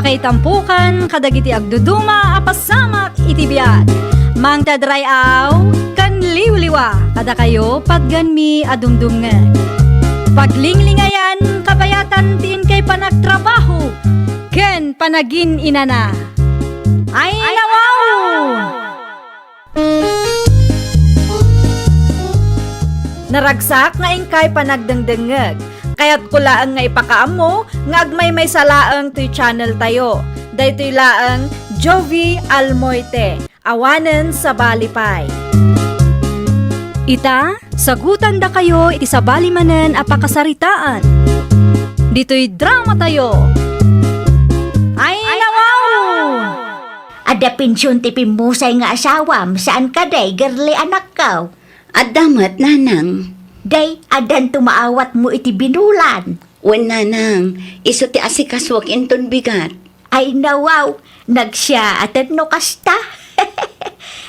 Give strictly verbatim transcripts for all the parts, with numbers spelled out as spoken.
Maitampukan kadagiti agduduma a pasamak iti biag. Mangted ray-aw ken liwliwa kadakayo patganmi a dumdumngeg. Paglinglingayan kabayatan ti inkay panagtrabaho ken panagin-inana. Ay, nawaw! Naragsak nga inkay panagdengdengngeg. Kayatko laeng nga ipakaammo nga agmaymaysa laeng toy channel tayo. Daytoy laeng Jovie Almoite, awanen sabali pay. Ita, sagutandakayo iti sabali manen a pakasaritaan. Ditoy drama tayo. Ay, nawaw! Adda pension ti pimmusay nga asawam, saan kadi, Girlie, anakko? Adda met, nanang. Day, addanto maawatmo iti binulan? Wen, nanang, isu ti asikasuak inton bigat. Ay, nawaw, nagsiyaaten no kasta.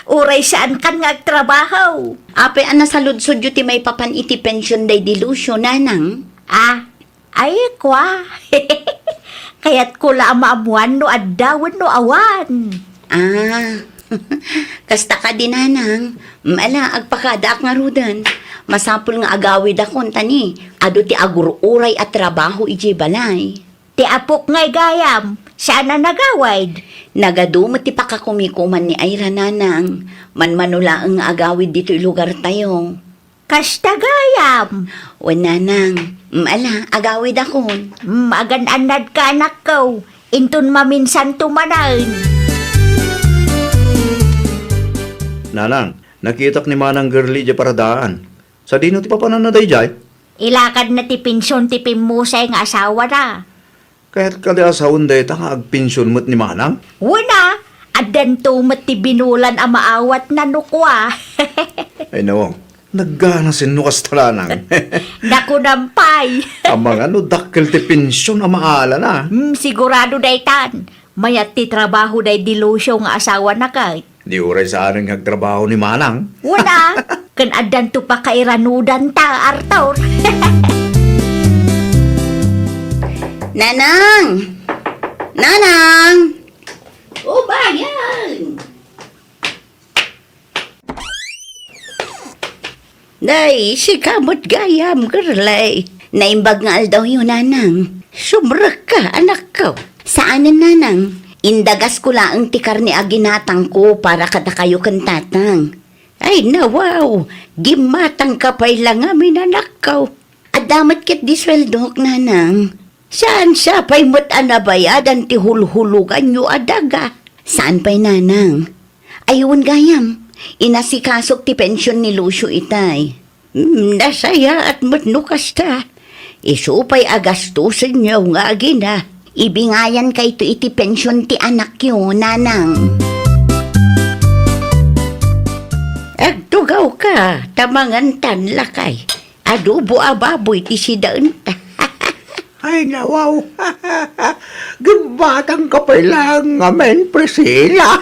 Uray saan kan nga agtrabaho. Apay a nasaludsodyo ti maipapan iti pension daydi Lucio, nanang? Ah, Ay, kua. Kayatko la a maammuan no adda wenno awan. Ah, kasta kadi, nanang. Ala, agpakadaak ngaruden. Masapul nga agawidakon ta ni adu ti agur-uray a trabaho idiay balay. Ti apok ngay gayam, saan a nagawid? Nagadu met ti pakakumikuman ni Ira, nanang. Manmano laeng nga agawid ditoy lugartayo. Kasta gayam. Wen, nanang. Mm, ala, agawidakon. Mm, agan-annadka, anakko. Inton maminsanto manen. Nanang, nakitak ni Manang Girlie idiay paradaan. Sadino ti papananna daydiay? Ilakadna ti pension ti pimmusay nga asawana. Kayat kadi a sawen dayta nga agpension met ni Manang? Wen a, addanto met ti binulan a maawatna no kua. Ay, nawaw, nagganasen no kasta, nanang. Nakunam pay. Amangan no dakkel ti pension a maalana. Hmm, sigurado daytan. Mayat ti trabaho daydi Lucio nga asawana ket. Di uray saanen nga agtrabaho ni Manang. Wen a, ken addanto pakairanudanta, Arthur. Nanang! Nanang! Ubayan! Nay, sika met gayam, Girlie. Naimbag nga aldawyo, nanang. Sumrekka, anakko. Saanen, nanang. Indagasko laeng ti karne a ginatangko para kadakayo ken tatang. Ay, nawaw, gimmatangka pay la ngamin, anakko. Adda met ketdi sueldok, nanang. Saan sa pay met a nabayadan ti hulhuloganyo a daga? Saan pay, nanang. Ay, wen gayam, inasikasok ti pension ni Lucio itay. Hmm, nasayaat met no kasta. Isu pay a gastusenyo nga agina. Ibingayankayto iti pension ti anakyo, nanang. Agtugawka, ta mangantan, lakay. Adobo a baboy ti sidaenta. Ay, nawaw. Gimmatangka pay laeng ngamin, Priscilla.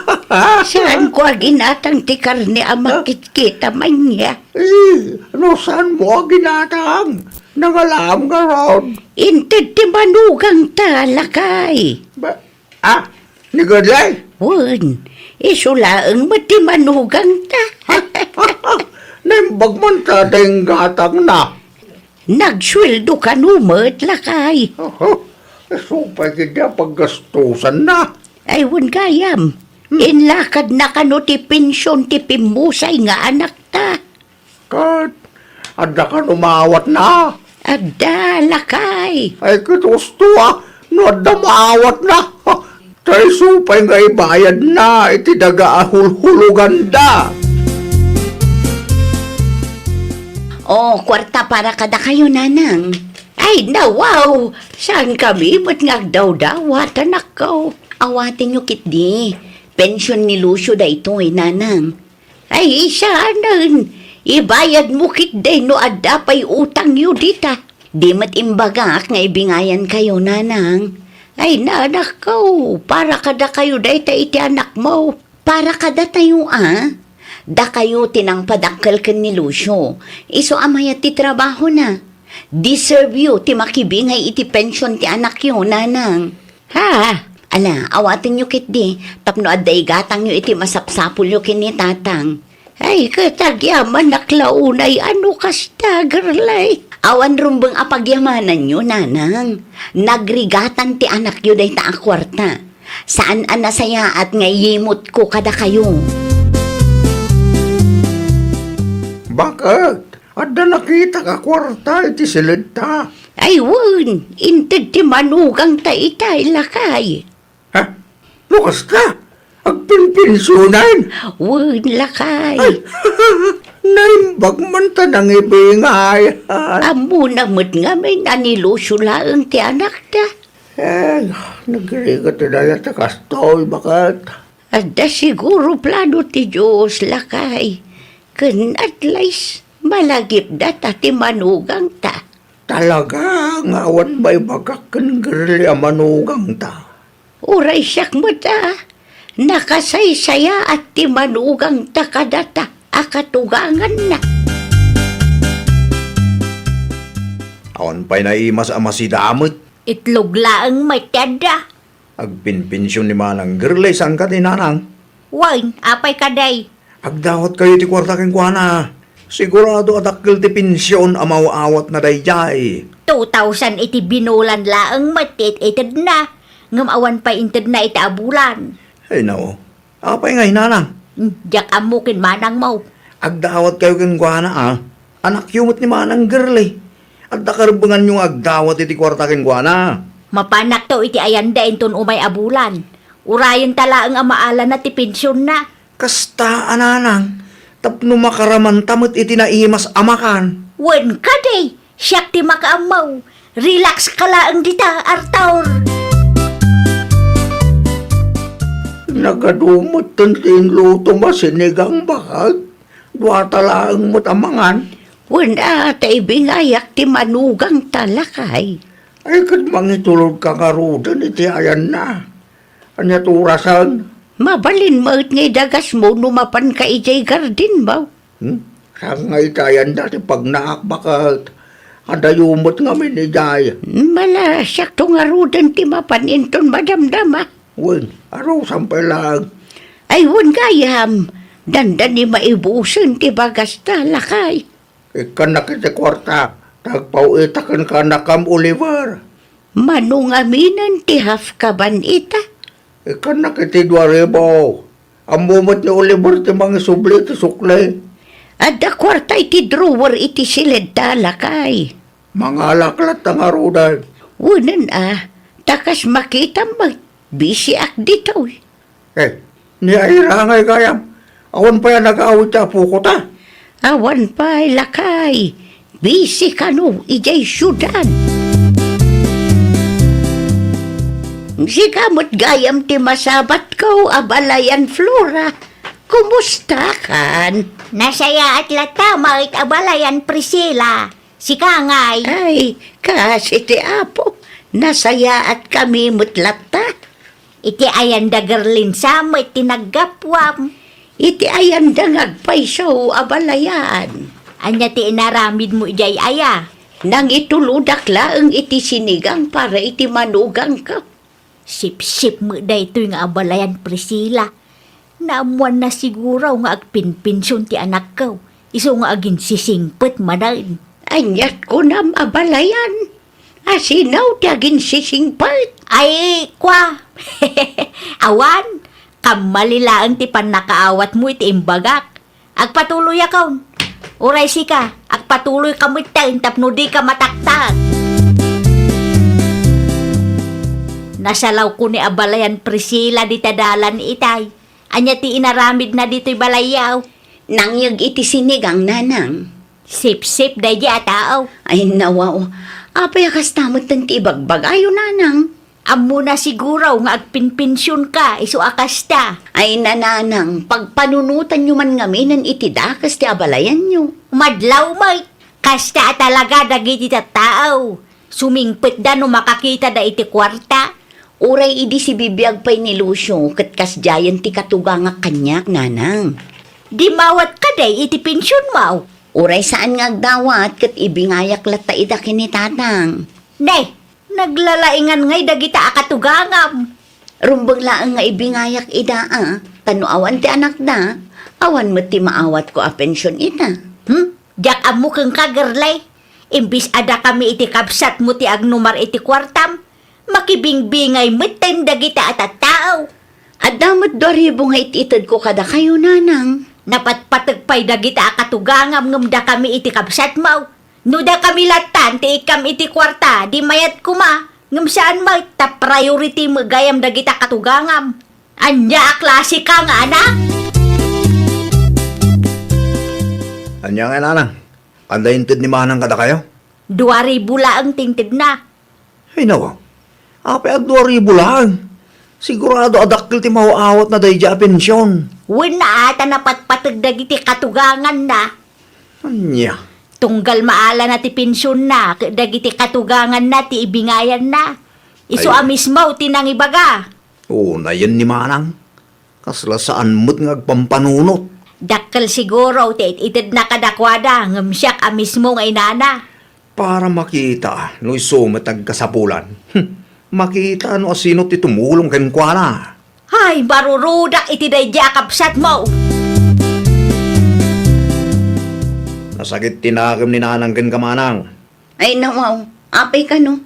Saanko a ginatang ti karne a makitkita man niya. Eh, no saanmo a ginatang? Nangalaam ngarud. Inted ti manugangta, lakay. Ba, Ah, ni Girlie? Wen, isu laeng met ti manugangta. Naimbag man ta dayng gatangna. Nagsueldo kano met, lakay. Oho, isu pay ketdi a paggastusanna. Ay, wen gayam. Hmm. Inlakadna kano ti pension ti pimmusay nga anakta. Ket adda kano maawatna? Adda, lakay. Ay, ket husto a, no adda maawatna. Ta isu pay nga ibayadna iti daga a hulhuloganda. O, kuarta para kadakayo, nanang. Ay, nawaw! Saankami met nga agdawdawat, anakko. Awatenyo ketdi. Pension ni Lucio daytoy, nanang. Ay, saanen, ibayadmo ketdi no adda pay utangyo dita. Di met imbagak nga ibingayankayo, nanang. Ay, nanakko, para kadakayo dayta iti anakmo. Para kadatayo a, dakayo ti nangpadakkel ken ni Lucio. Isu a mayat ti trabahona. Deserveyo ti makibingay iti pension ti anakyo, nanang. Ha? Ala, awatenyo ketdi, tapno adda igatangyo iti masapsapulyo ken ni Tatang. Ay, ket agyamanak la unay a no kasta, girlay. Awan rumbeng a pagyamananyo, nanang. Nagrigatan ti anakyo dayta a kuarta. Saan a nasayaat nga iyimutko kadakayo. Baket? Adda nakitak a kuarta iti siledta. Ay wen, inted ti manugangta itay, lakay. Ha? No kasta, agpinpensionan? Wen, lakay. Ay, naimbag man ta nangibingay. Ammona met ngamin a ni Lucio laeng ti anakda. Ay, nagrigat ti dayta kastoy, baket? Adda siguro plano ti Dios, lakay. Ken at least, malagipda ta ti manugangta. Talaga nga awan maibagak ken girli a manugangta. Uray siak met a, nakasaysayaat ti manugangta kadata a katuganganna. Awan pay naimas a masidamet. Itlog laeng met ti adda. Agpinpension ni Manang Girlay, saan kadi, nanang? Wen, apay kadi? Agdawatkayo ti kuarta kenkuana. Sigurado a dakkel ti pension a maaw-awatna daydiay. Two thousand iti binulan laeng met ti it-itedna, ngem awan pay intedna iti abulan. Ay, nao. Apay ngay, nanang? Hmm, diak ammo ken manangmo. Agdawatkayo kenkuana, a. Anakyo met ni Manang Girlay. Adda karebbenganyo nga agdawat iti kuarta kenkuana. Mapanakto iti ayanda inton umay a bulan. Urayenta laeng a maalana ti pensionna. Kasta a, nanang, tapno makaramanta met iti naimas a makan. Wen kadi, siak ti makaammo. Relax ka laeng dita, Arthur. Nagadu metten ti inlutom a sinigang, baket. Duata laeng met a mangan. Wen a, ta ibingayak ti manugangta, lakay. Ay, ket mangitulodka ngaruden iti ayanna. Ania ti orasen? Mabalin met nga idagasmo no mapanka idiay gardenmo. Hmm? Saan nga iti ayanda ti pagnaak, baket? Adayo met ngamin idiay. Mala, siakto ngaruden ti mapan inton madamdama. Wen, arusan pay laeng. Ay, wen gayam, dandani maibusen ti bagasta, lakay. Ikkannak iti kuarta, ta agpaw-itak kenka, anakam, Oliver. Mano ngaminen ti half kaban ita? Ikkannak iti dua ribu. Ammo met ni Oliver ti mangisubli iti sukli. Adda kuarta iti drawer iti siledta, lakay. Mangalak latta ngaruden. Wenen a, ta kas makitam met, bisiak ditoy. Eh, ni Ira ngay gayam, awan pay a nag-awid ti apokota? Awan pay, lakay. Bisi kano idiay siudad. Sika met gayam ti masabatko, abalayan Flora. Kumustakan? Nasayaat latta met, abalayan Priscilla. Sika ngay? Ay, kaasi ti Apo, nasayaatkami met latta. Iti ayanda Gerlinsa met ti naggapuam. Iti ayanda nga agpayso, abalayan. Ania ti inaramidmo idiay aya? Nangitulodak laeng iti sinigang para iti manugangko. Sipsip met daytoy nga abalayan, Priscilla. Naammoanna siguro nga agpinpension ti anakko, isu nga aginsisingpet manen. Aniat kunam, abalayan? Asino ti aginsisingpet? Ay, kwa. Awan, kammali laeng ti pannakaawatmo iti imbagak. Agpatuloyakon. Uray sika, agpatuloyka metten tapno dika mataktak. Nasalawko ni abalayan Priscilla dita dalan itay. Ania ti inaramidna ditoy balayyo? Nangyeg iti sinigang, nanang. Sipsip daydi a tao. Ay, nawaw. Apay a kasta metten ti ibagbagayo, nanang? Ammona siguro nga agpinpensionka isu a kasta. Ay, nanang, pagpanunotanyo man ngaminen iti dakes ti abalayanyo. Madlaw met, kasta a talaga dagiti tattao. Sumingpetda no makakitada iti kuarta. Uray idi sibibiag pay ni Lucio ket kasdiayen ti katugangak kaniak, nanang. Dimawat kadi iti pensionmo? Uray saan nga agdawat ket ibingayak latta ida ken ni tatang. Ne, naglalaingan ngay dagita a katugangam. Rumbeng laeng nga ibingayak ida, a, ta no awan ti anakda, awan met ti maawatko a pension ita. Hmm? Diak ammo kenka, girlay. Imbis a dakami iti kabsatmo ti agnumar iti kuartam, makibingbingay metten dagita a tattao. Adda met dua ribu nga it-itedko kadakayo, nanang. Napatpateg pay dagita a katugangam ngem dakami iti kabsatmo. No dakami lattan ti ikkam iti kuarta, di mayat koma. Ngem saan met ta priority met gayam dagita katugangam. Ania a klase ka nga anak? Ania nga, nanang? Adda inted ni manang kadakayo? Dua ribu laeng ti intedna. Ay, nawa. Apay a dua ribu laeng? Sigurado a dakkel ti maaw-awatna daydiay a pension. Wen, a, ta napatpateg dagiti katuganganna. Ania? Tunggal maalana ti pensionna ket dagiti katuganganna ti ibingayanna. Isu Ay. a mismo ti nangibaga. Unayen ni manang. Kasla saan met nga agpampanunot. Dakkel siguro ti it-itedna kadakuada, ngem siak a mismo nga inana. Para makita no isu met agkasapulan. Hmm. Makita no asino ti tumulong kenkuana. Ay, marurudak iti daydiay a kabsatmo. Nasakit ti nakem ni nanang kenka, manang. Ay, nawaw. Apay kano?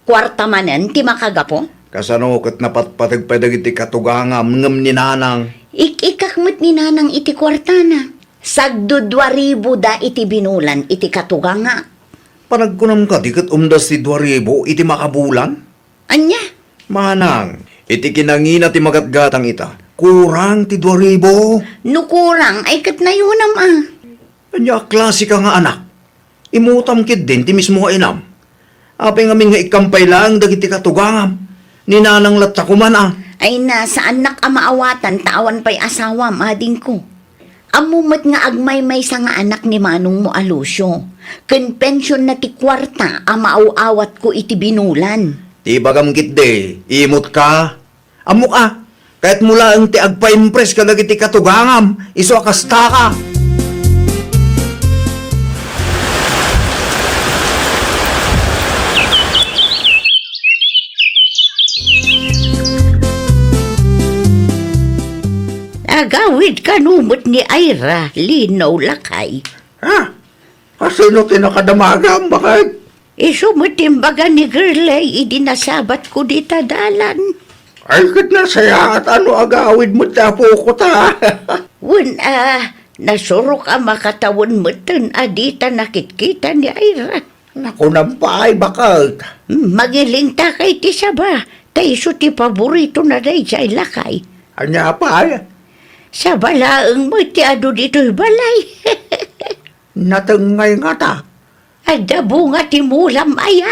Kuarta manen ti makagapu? Kasano ket napatpateg pay dagiti katugangam ngem ni nanang? Ik-ikkak met ni nanang iti kuartana. Sagdudua ribu da iti binulan iti katugangak. Panagkunam kadi ket umdas ti dua ribu iti makabulan? Ania? Manang, iti kinangina ti magatgatang ita, kurang ti dua ribu. No kurang, ay ket nayunam a. Ania a klase ka nga anak? Imutam ketdin ti mismo nga inam. Apay ngamin nga ikkampay laeng dagiti katugangam? Ni nanang latta koman a. Ay na, saannak a maawatan ta awan pay asawam, adingko. Ammo met nga agmaymaysa nga anak ni manongmo a Lucio. Ken pensionna ti kuarta a maaw-awatko iti binulan. Ti ibagam ketdi, imut ka. Ammok a, kayatmo laeng ti agpaimpress kadagiti katugangam, isu a kasta ka. Agawid kano met ni Ira, Lino, lakay. Ha? Asino ti nakadamagam, baket? Isu met ti imbaga ni Girlay idi nasabatko dita dalan. Ay, ket nasayaat a no agawid met ti apoko ta. Wen a, nasurok a makatawen metten a dita nakitkita ni Ira. Nakunam pay, baket. Mangilingtakay ti saba, ta isu ti paboritona daydiay lakay. Ania pay? Saba laeng met ti adu ditoy balay. Natengngay ngata. Adda bunga ti mulam aya.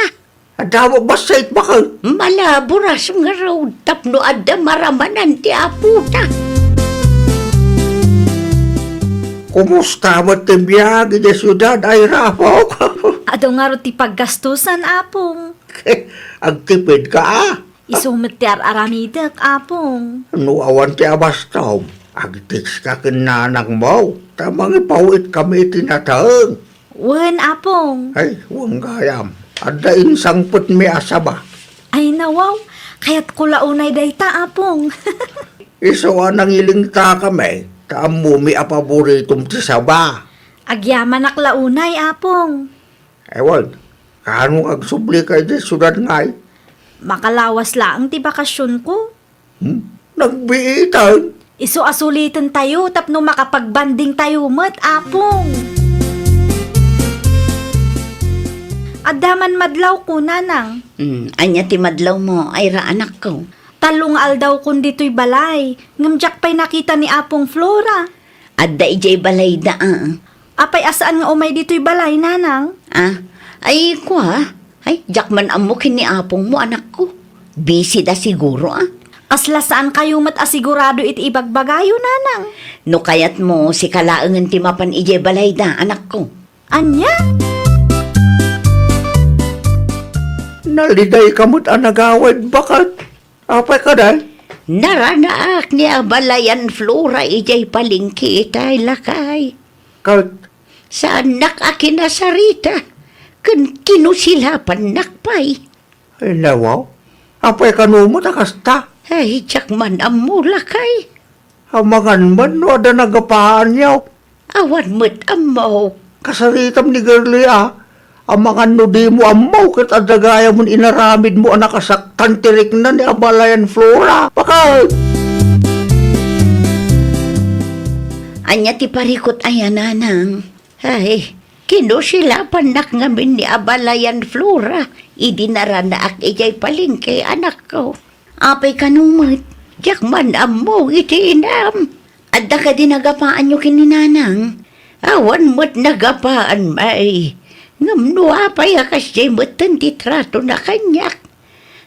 Adda bassit, baket. Malaburas ngarud tapno adda maramanan ti apota. Kumusta met ti biag idiay siudad, Ira, apok? Adu ngarud ti paggastusan, Apong. Agtipid ka, a? Isu met ti ar-aramidek, Apong. No awan ti abastom, agtext ka ken nanangmo, ta mangipaw-itkami iti nateng. Wen, Apong. Ay, wen gayam. Adda insangpetmi a saba. Ay, nawaw. Kayatko la unay dayta, Apong. Isu a nangilingtakami, ta ammomi a paboritom ti saba. Agyamanak la unay, Apong. Ewan, kano nga agsublika idiay siudad ngay? Makalawas laeng ti bakasionko. Hmm? Nagbiitan? Isu a sulitentayo tapno makapagbandingtayo met, Apong. Adda man madlawko, Nanang. Hmm, ania ti madlawmo, Ira, anakko? Tallo nga aldawkon ditoy balay, ngem diak pay nakita ni Apong Flora. Adda idiay balayda, a. Apay a saan nga umay ditoy balay, Nanang? A? Ay, kua? Ay, diak man ammo ken ni apongmo, anakko. Busy da siguro, a. Kasla saan kayo met a sigurado iti ibagbagayo, Nanang? No kayatmo, sika laengen ti mapan idiay balayda, anakko. Ania? Naliday ka met a nagawid, baket. Apay kadi? Naranaak ni abalayan Flora idiay palengke itay, lakay. Ket? Saannak a kinasarita, ken kinusilapannak pay. Ay, nawaw. Apay kano met a kasta? Ay, diak man ammo, lakay. Amangan man no adda nagapaanyo. Awan met ammok. Kasaritam ni Girlie, a. Amangan no dimo ammo ket adda gayamon inaramidmo a nakasaktan ti rikna ni Abalayan Flora. Bakit? Ania ti parikut aya, nanang? Ay, kinusilapannak ngamin ni Abalayan Flora idi naranaak idiay palengke, anakko. Apay kano met? Diak man ammo iti inam. Adda kadi nagapaanyo ken ni nanang? Awan met nagapaan, may. Ngem no apay a kasdiay metten ti tratona kaniak?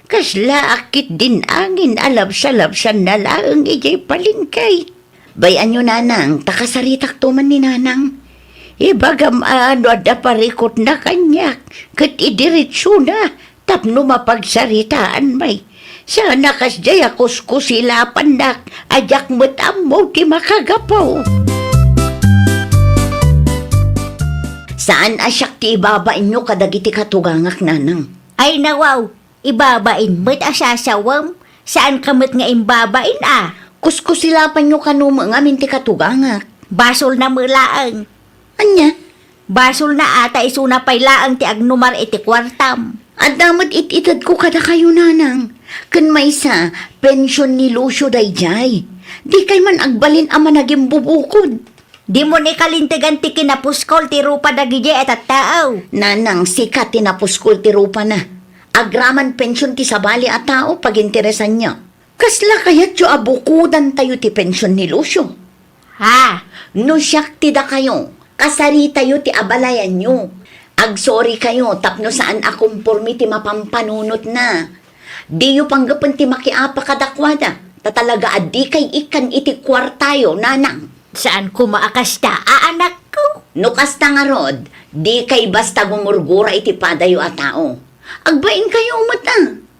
Kaslaak ketdin angin a labsalabsanna laeng idiay palengke. Bay-anyo, nanang, ta kasaritakto man ni nanang. Ibagam a no adda parikutna kaniak, ket idiretsona tapno mapagsaritaan, may. Saan a kasdiay a kuskusilapannak a diak met ammo ti makagapu. Saan a siak ti ibabainyo kadagiti katugangak, nanang. Ay, nawaw, ibabain met a sasawem, saanka met nga imbabain a. Kuskusilapanyo kano met ngamin ti katugangak. Basolna met laeng. Ania? Basolna a ta isuna pay laeng ti agnumar iti kuartam. Adda met it-itedko kadakayo, nanang. Ken maysa, pension ni Lucio daydiay. Dikay man agbalin a managimbubukod. Dimo ni kalintegan ti kinapuskol ti rupa dagidiay a tattao. Nanang, sika ti napuskol ti rupana. Agraman pension ti sabali a tao, paginteresanyo. Kasla kayatyo a bukodantayo ti pension ni Lucio? Ha? No siak ti dakayo, kasaritayo ti abalayanyo. Agsorikayo tapno saan a komporme ti mapampanunotna. Diyo panggapen ti makiapa kadakuada, ta talaga a dikay ikkan iti kuartayo, nanang. Saan koma a kasta, a anakko? No kasta ngarud, dikay basta gumurgura iti padayo a tao. Agbainkayo met a.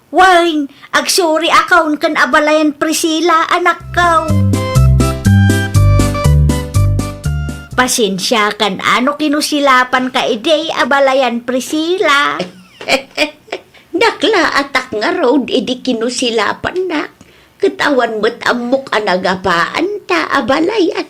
Wen, agsori akon ken abalayan Priscilla, anakko. Pasensiakan a no kinusilapanka idi, abalayan Priscilla. Naklaatak ngarud idi kinusilapannak, ket awan met ammok a nagapaanta, abalayan.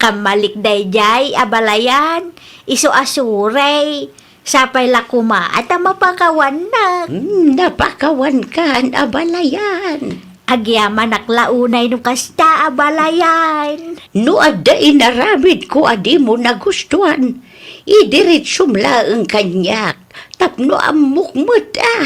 Kammalik daydiay, abalayan, isu a sorry. Sapay la koma a ta mapakawannak. Hmm, napakawankan, abalayan. Agyamanak la unay no kasta, abalayan. No adda inaramidko a dimo nagustuan, idiretsom laeng kaniak tapno ammok met a.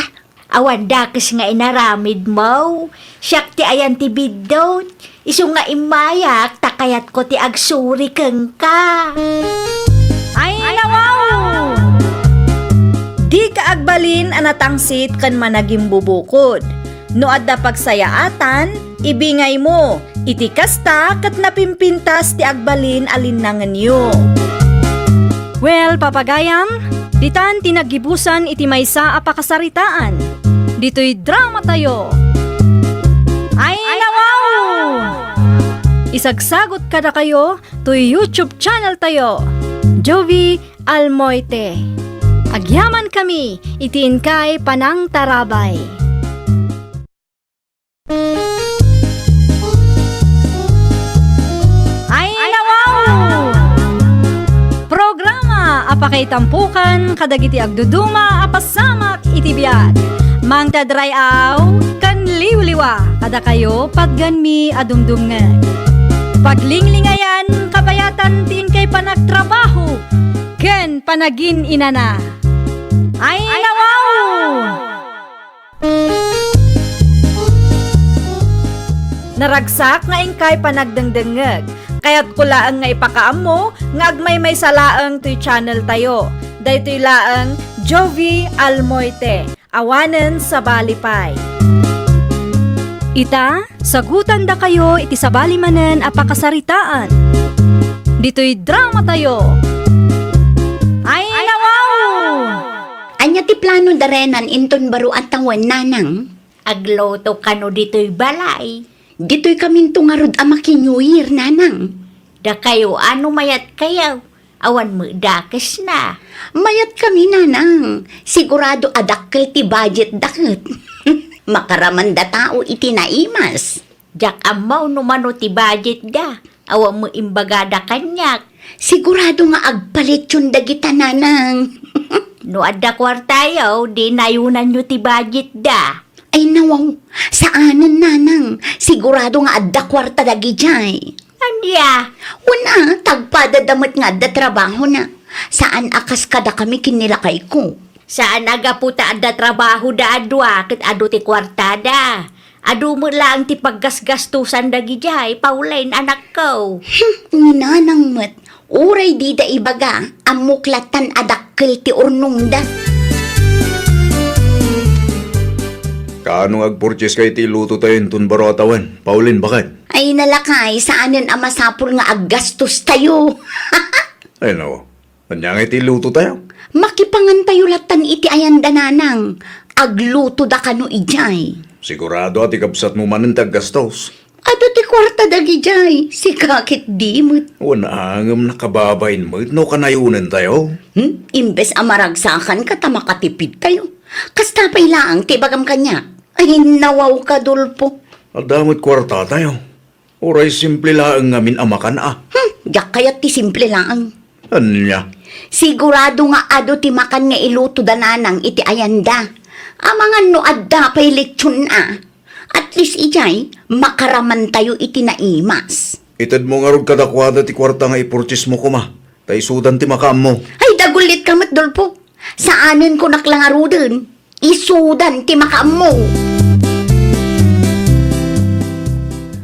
Awan dakes nga inaramidmo. Siak ti ayan ti biddut. Isu nga immayak ta kayatko ti agsuri kenka. Ay, nawaw! Dika agbalin a natangsit ken managimbubukod. No adda pagsayaatan, ibingaymo. Iti kasta, ket napimpintas ti agbalin a linnangenyo. Well, papagayam, ditan ti naggibusan iti maysa a pakasaritaan. Ditoy dramatayo. Ay, nawaw! Isagsagot kadakayo toy YouTube channel tayo, Jovie Almoite. Agyamankami iti inkay panangtarabay. Ay, nawaw! Programa a pakaitampokan kadagiti agduduma a pasamak iti biag. Mangted ray-aw ken liwliwa kadakayo patgenmi a dumdumngeg. Paglinglingayan, kabayatan ti inkay panagtrabaho ken panagin-inana. Ay, nawaw! Naragsak nga inkay panagdengdengngeg. Kayatko laeng nga ipakaammo nga agmaymaysa laeng toy channel tayo. Daytoy laeng Jovie Almoite, awanen sabali pay. Ita, sagutandakayo iti sabali manen a pakasaritaan. Ditoy dramatayo. Ay, nawaw! Ania ti plano da renan inton baro a tawen, nanang? Agluto kano ditoy balay? Ditoy kaminto ngarud a maki-New Year, nanang. Dakayo, ano mayat kayo? Awan met dakesna. Mayat kami, nanang. Sigurado a dakkel ti budget da ket. Makaramanda tao iti naimas. Diak ammo no mano ti budgetda. Awan met imbagada kaniak. Sigurado nga agpalitson dagita, nanang. No adda kuartayo, di nayonanyo ti budgetda. Ay, nawaw. Saanen, nanang. Sigurado nga adda kuarta dagidiay. Ania? Wen a, tagpada da met nga adda trabahona. Saan a kas kadakami ken ni lakayko. Saan a gapu ta adda trabahoda a dua ket adu ti kuartada. Adu met laeng ti paggasgastosan dagidiay, Pauline, anakko. Hmm, ni nanang met. Uray dida ibaga, ammok lattan a dakkel ti urnongda. Kaano nga agpurchase ka iti ilutotayo inton baro a tawen, Pauline, baket? Ay, nalakay, saanen a masapul nga aggastostayo. Ay, nako. Ania nga iti ilutotayo? Makipangantayo lattan iti ayanda, nanang. Aglutoda kano idiay. Sigurado a ti kabsatmo manen ti aggastos. Adu ti kuarta dagidiay, sika ket di met. Wen a, ngem nakababain met no kanayonentayo. Hmm? Imbes a maragsakanka ta makatipidtayo. Kasta pay laeng ti ibagam kaniak. Ay, nawawka, Dolfo. Adda met kuartatayo. Uray simple laeng ngamin a makan a. Hmm, diak kayat ti simple laeng. Ania? Sigurado nga adu ti makan nga ilutoda nanang iti ayanda. Amangan no adda pay lechon a. At least idiay, makaramantayo iti naimas. Itedmo ngarud kadakuada ti kuarta nga ipurchasemo koma, ta isudan ti makaammo. Ay, dagullitka met, Dolfo. Saanen kunak la ngaruden. Isudan ti makaammo.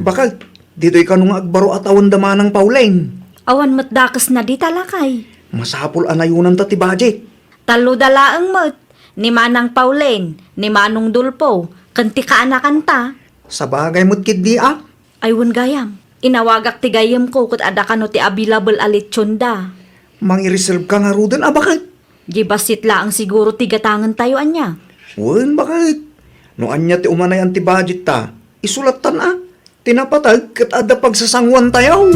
Baket, ditoy kano nga agbaro a tawenda Manang Pauline? Awan met dakesna dita, lakay. Masapul a nayonanta ti budget. Talloda laeng met, ni Manang Pauline, ni Manong Dolfo, ken ti kaanakanta. Sabagay met ketdi a. Ay, wen gayam, inawagak ti gayyemko ket adda kano ti available a lechonda. Mangireserveka ngaruden a baket. Di bassit laeng siguro ti gatangentayo, ania? Wen, baket. No ania ti umanayan ti budgetta, isu lattan a. Ti napateg ket adda pagsasanguantayo.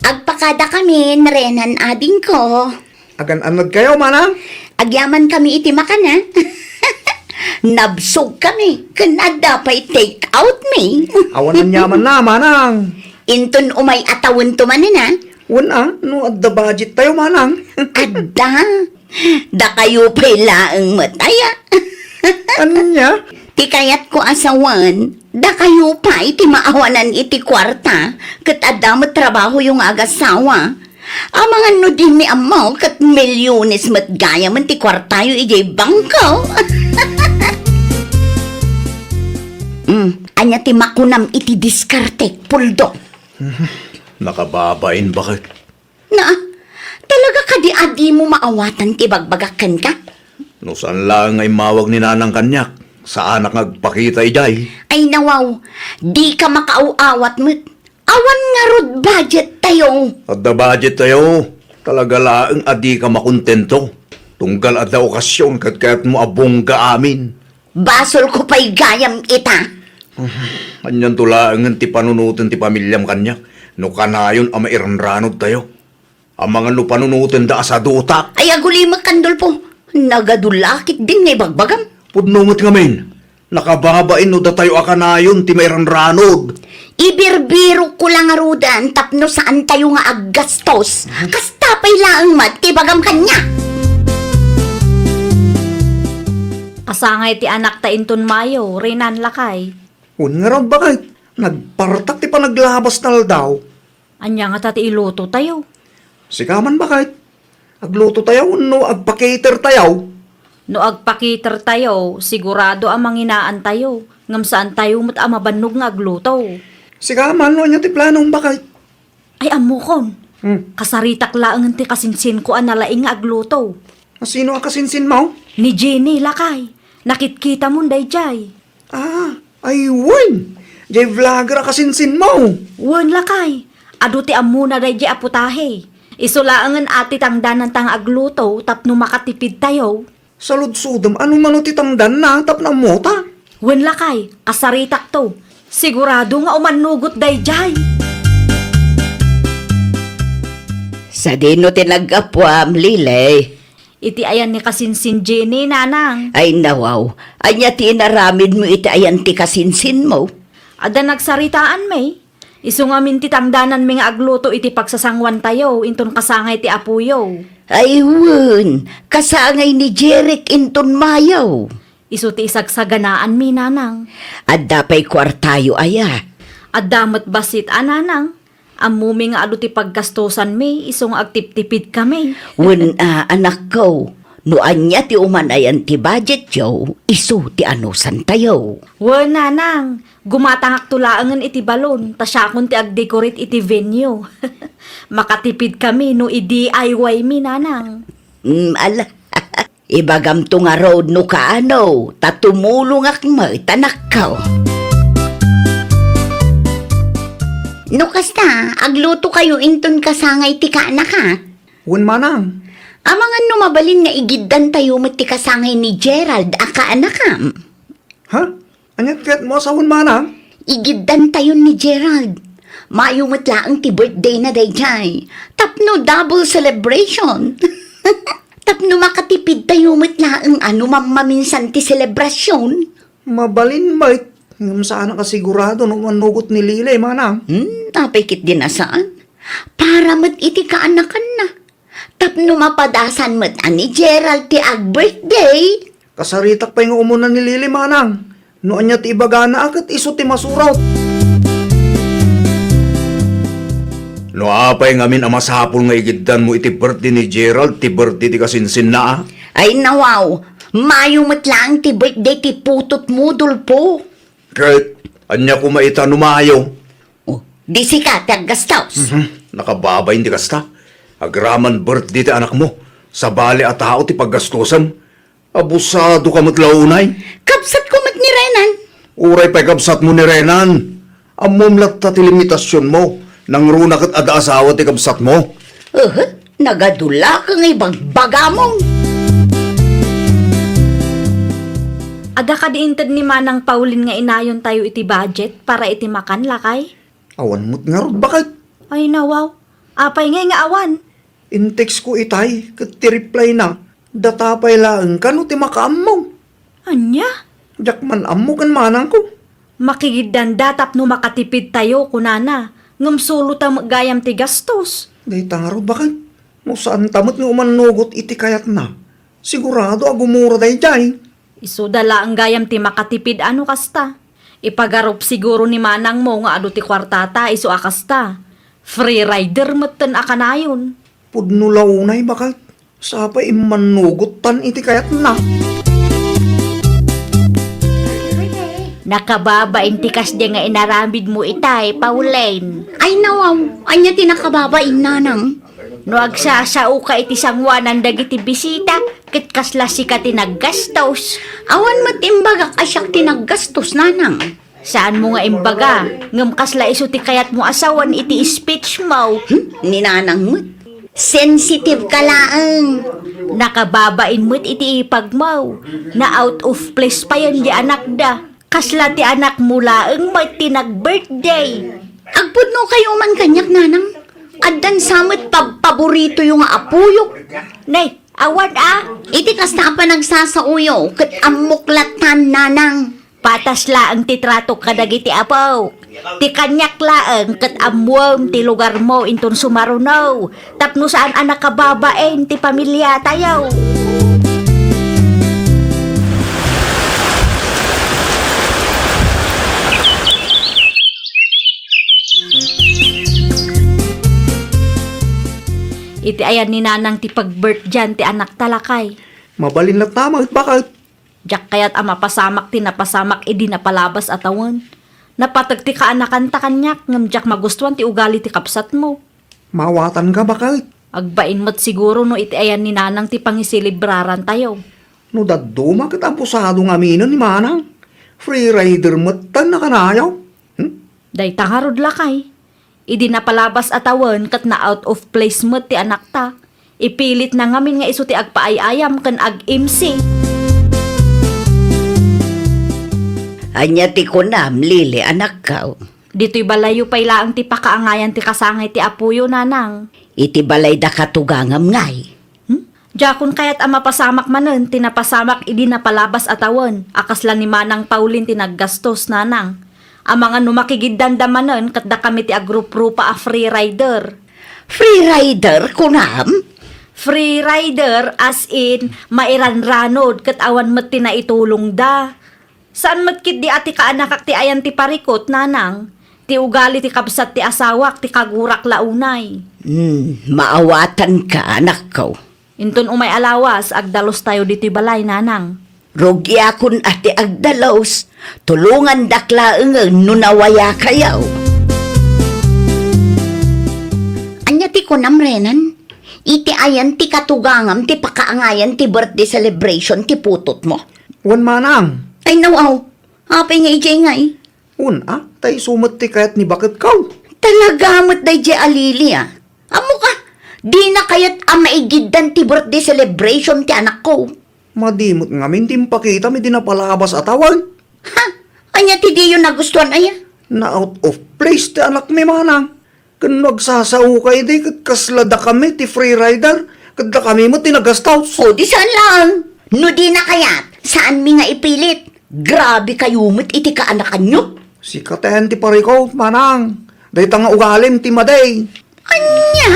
Agpakadakamin, Renan, adingko. Agan-annadkayo, manang? Agyamankami iti makan a. Nabsogkami, ken adda pay take out mi. Awan aniamanna, manang. Inton umay a tawento manen a. Wen a, no adda budgettayo, manang. Adda. Dakayo pay laeng met aya. Ania? Ti kayatko a sawen, dakayo pay ti maawanan iti kuarta, ket adda met trabahoyo nga agasawa. Amangan no dimi ammo, ket milyones met gayamen ti kuartayo idiay bangko. Hmm, ania ti makunam iti diskartek, Puldo? Nakababain, baket. Na, talaga kadi a dimo maawatan ti ibagbagak kenka? No saan laeng nga immawag ni nanang kaniak, saanak nga agpakita idiay. Ay, nawaw, dika makaaw-awat met. Awan ngarud budgettayo. Adda budgettayo. Talaga laeng a dika makontento. Tunggal adda okasion ket kayatmo a bongga amin. Basolko pay gayam ita. Anianto laengen ti panunoten ti pamiliam kaniak no kanayon a mairanranodtayo? Amangan no panunotenda a sadutak. Ay, agulimek, Dolfo. Nagadu la ketdin nga ibagbagam. Pudno met ngamin. Nakababain no datayo a kanayon ti mairanranod. Ibirbirokko la ngaruden tapno saantayo nga aggastos. Kasta pay laeng met ti ibagam kaniak. Asangay ti anakta inton Mayo, Renan, lakay. Wen ngarud, baket. Nagpartak ti panaglabas ta aldaw. Ania ngata ti ilutotayo? Sika man, baket. Aglutotayo wenno agpa-catertayo? No agpa-catertayo, sigurado a manginaantayo, ngem saantayo met a mabannog nga agluto. Sika man, no ania ti planom, baket? Ay, ammokon. Hmm. Kasaritak laengen ti kasinsinko a nalaing nga agluto. Asino a kasinsinmo? Ni Jenny, lakay. Nakitkitamon daydiay. Ah, ay wen! Jay vlogger a kasinsinmo! Wen, lakay. Adu ti ammona daydiay a putahe. Isu laengen a ti tangdananta nga agluto tapno makatipidtayo. Saludsodem, ano mano ti tangdanna tapno ammota? Wen, lakay, kasaritakto. Sigurado nga umannugot daydiay. Sadino ti naggapuam, Lily? iti ayan ni kasinsin Jenny, nanang. Ay, nawaw. Ania ti inaramidmo iti ayan ti kasinsinmo? Adda nagsaritaan, may. Isu ngamin ti tangdananmi nga agluto iti pagsasanguantayo inton kasangay ti apoyo. Ay, wen, kasangay ni Jeric inton mayo. Isu ti isagsaganaanmi, nanang. Adda pay kuartayo aya? Adda met bassit a, nanang. Ammomi nga adu ti paggastosanmi, isu nga agtiptipidkami. Wen a, anakko, no ania ti umanayan ti budgetyo, isu ti anusantayo. Wen, nanang, gumatangakto laengen iti balon, ta siakon ti agdecorate iti venue. Makatipidkami no i-D I Y mi, nanang. Mm, ala. Ibagamto ngarud no kaano, ta tumulongak met, anakko. No kasta, aglutokayo inton kasangay ti kaanaka? Wen, manang. Amangan no mabalin nga igiddantayo met ti kasangay ni Gerald a kaanakam. Ha? Ania ti kayatmo a sawen, manang? Igiddantayon ni Gerald. Mayo met laeng ti birthday na daydiay. Tapno double celebration. Tapno makatipidtayo met laeng a no mammaminsan ti selebrasion. Mabalin met, ngem saanak a sigurado no mannugot ni Lily, manang. Hmm, apay ketdin a saan? Para met iti kaanakanna. Tapno mapadasan met a ni Gerald ti ag-birthday. Kasaritak pay nga umuna ni Lily, manang. No ania ti ibagana a ket isu ti masurot. No apay ngamin a masapul nga igiddanmo iti birthday ni Gerald ti birthday ti kasinsinna a? Ay, nawaw, mayo met laeng ti birthday ti putotmo, Dolfo. Ket ania koma ita no mayo? Oh, di sika ti aggastos. Mhm. Nakababain ti kasta. Agraman birthday ti anakmo, sabali a tao ti paggastosan. Abusadoka met la unay. Kabsatko met ni Renan. Uray pay kabsatmo ni Renan. Ammom latta ti limitasionmo. Nangruna ket adda asawa ti kabsatmo. Uh, nagadula ka nga ibagbagamon. Adda kadi inted ni Manang Pauline nga inayontayo iti budget para iti makan, lakay? Awan met ngarud, baket. Ay, nawaw. Apay ngay nga awan? In-text ko itay, ket ti reply na, data pay laeng kano ti makaammo. Ania? Diak man ammo ken manangko. Makigiddanda tapno makatipidtayo, kunana. Ngem sulo ta met gayam ti gastos. Dayta ngarud, baket. No saan ta met nga umannugot iti kayatna, sigurado a gumura daydiay. Isuda laeng gayam ti makatipid a no kasta. Ipagarup siguro ni manangmo nga adu ti kuartata isu a kasta. Free rider metten a kanayon. Pudno la unay, baket. Sapay immannugot tan iti kayatna. Nakababain ti kasdi nga inaramidmo itay, Pauline. Ay, nawaw, ania ti nakababain, nanang? No agsasaoka iti sanguanan dagiti bisita, ket kasla sika ti naggastos. Awan met imbagak a siak ti naggastos, nanang. Saanmo nga imbaga, ngem kasla isu ti kayatmo a sawen iti speech mo. Hmm? Ni nanang met. Sensitive ka laeng. Nakababain met iti ipagmo. Na out of place payen di anakda. Kasla ti anakmo laeng met ti nag-birthday. Agpudnokayo man kaniak, nanang. Addan sa met pab-, paboritoyo nga apuyok. Nay, awan a. Iti kasta a panagsasaoyo, ket ammok latan, nanang. Patas laeng ti tratok kadagiti apok. Ti kaniak laeng ket ammuem ti lugarmo inton sumaruno. Tapno saan a nakababain ti pamiliatayo. Iti ayan ni Nanang ti pag-birthday ti anakta, lakay. Mabalin latta met, baket. Diak kayat a mapasamak ti napasamak idi napalabas a tawen. Napateg ti kaanakanta kaniak, ngem diak magustuan ti ugali ti kabsatmo. Mawatanka, baket. Agbain met siguro no iti ayan ni Nanang ti pangiselebrarantayo. No dadduma ket abusado ngaminen ni Manang. Free rider met tan nakanayaw. Hmm? Dayta ngarud, lakay. Idi napalabas a tawen ket na-out of place met ti anakta, ipilitna ngamin nga isu ti agpaay-ayam ken ag-M C. Ania ti kunam, Lily, anakko? Ditoy balayyo pay laeng ti pakaangayan ti kasangay ti apoyo, Nanang. Iti balayda katugangam ngay. Hmm? Diakon kayat a mapasamak manen ti napasamak idi napalabas a tawen a kasla ni Manang Pauline ti naggastos, nanang. Amangan no makigiddanda manen ket dakami ti agruprupa a free rider. Free rider, kunam? Free rider, as in, mairanranod ket awan met ti naitulongda. Saan met ketdi a ti kaanakak ti ayan ti parikut, nanang. Ti ugali ti kabsat ti asawak ti kagurak la unay. Hmm, maawatanka, anakko. Inton umay a lawas, agdalos tayo ditoy balay, nanang. Rugiakon a ti agdalos, tulongandak laengen no nawayakayo. Ania ti kunam, Renan? Iti ayan ti katugangam ti pakaangayan ti birthday celebration ti putotmo? Wen, manang. Ay, nawaw. Apay nga idiay ngay? Wen, a, ta isu met ti kayat ni baketko. Talaga met daydiay a Lily, a. Ammok a, dina kayat a maigiddan ti birthday celebration ti anakko. Madi met ngamin ti impakitam idi napalabas a tawen. Ha? Ania ti diyo nagustuan, aya? Na out of place ti anakmi, manang. Ken no agsasaoka idi ket kasla dakami ti free rider, ket dakami met ti nagastos. O, di saan laeng. No dina kayat, saanmi nga ipilit. Grabe kayo met iti kaanakanyo. Sika ten ti parikut, manang. Dayta nga ugalim ti madi. Ania?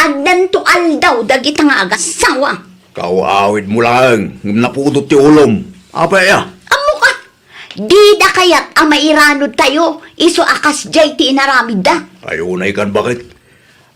Addanto aldaw dagita nga agassawa. Kaaw-awidmo laeng, ngem napudot ti ulom. Apay a? Ammok a, dida kayat a mairanod tayo, isu a kasdiay ti inaramidda. Ay, unay kan, baket.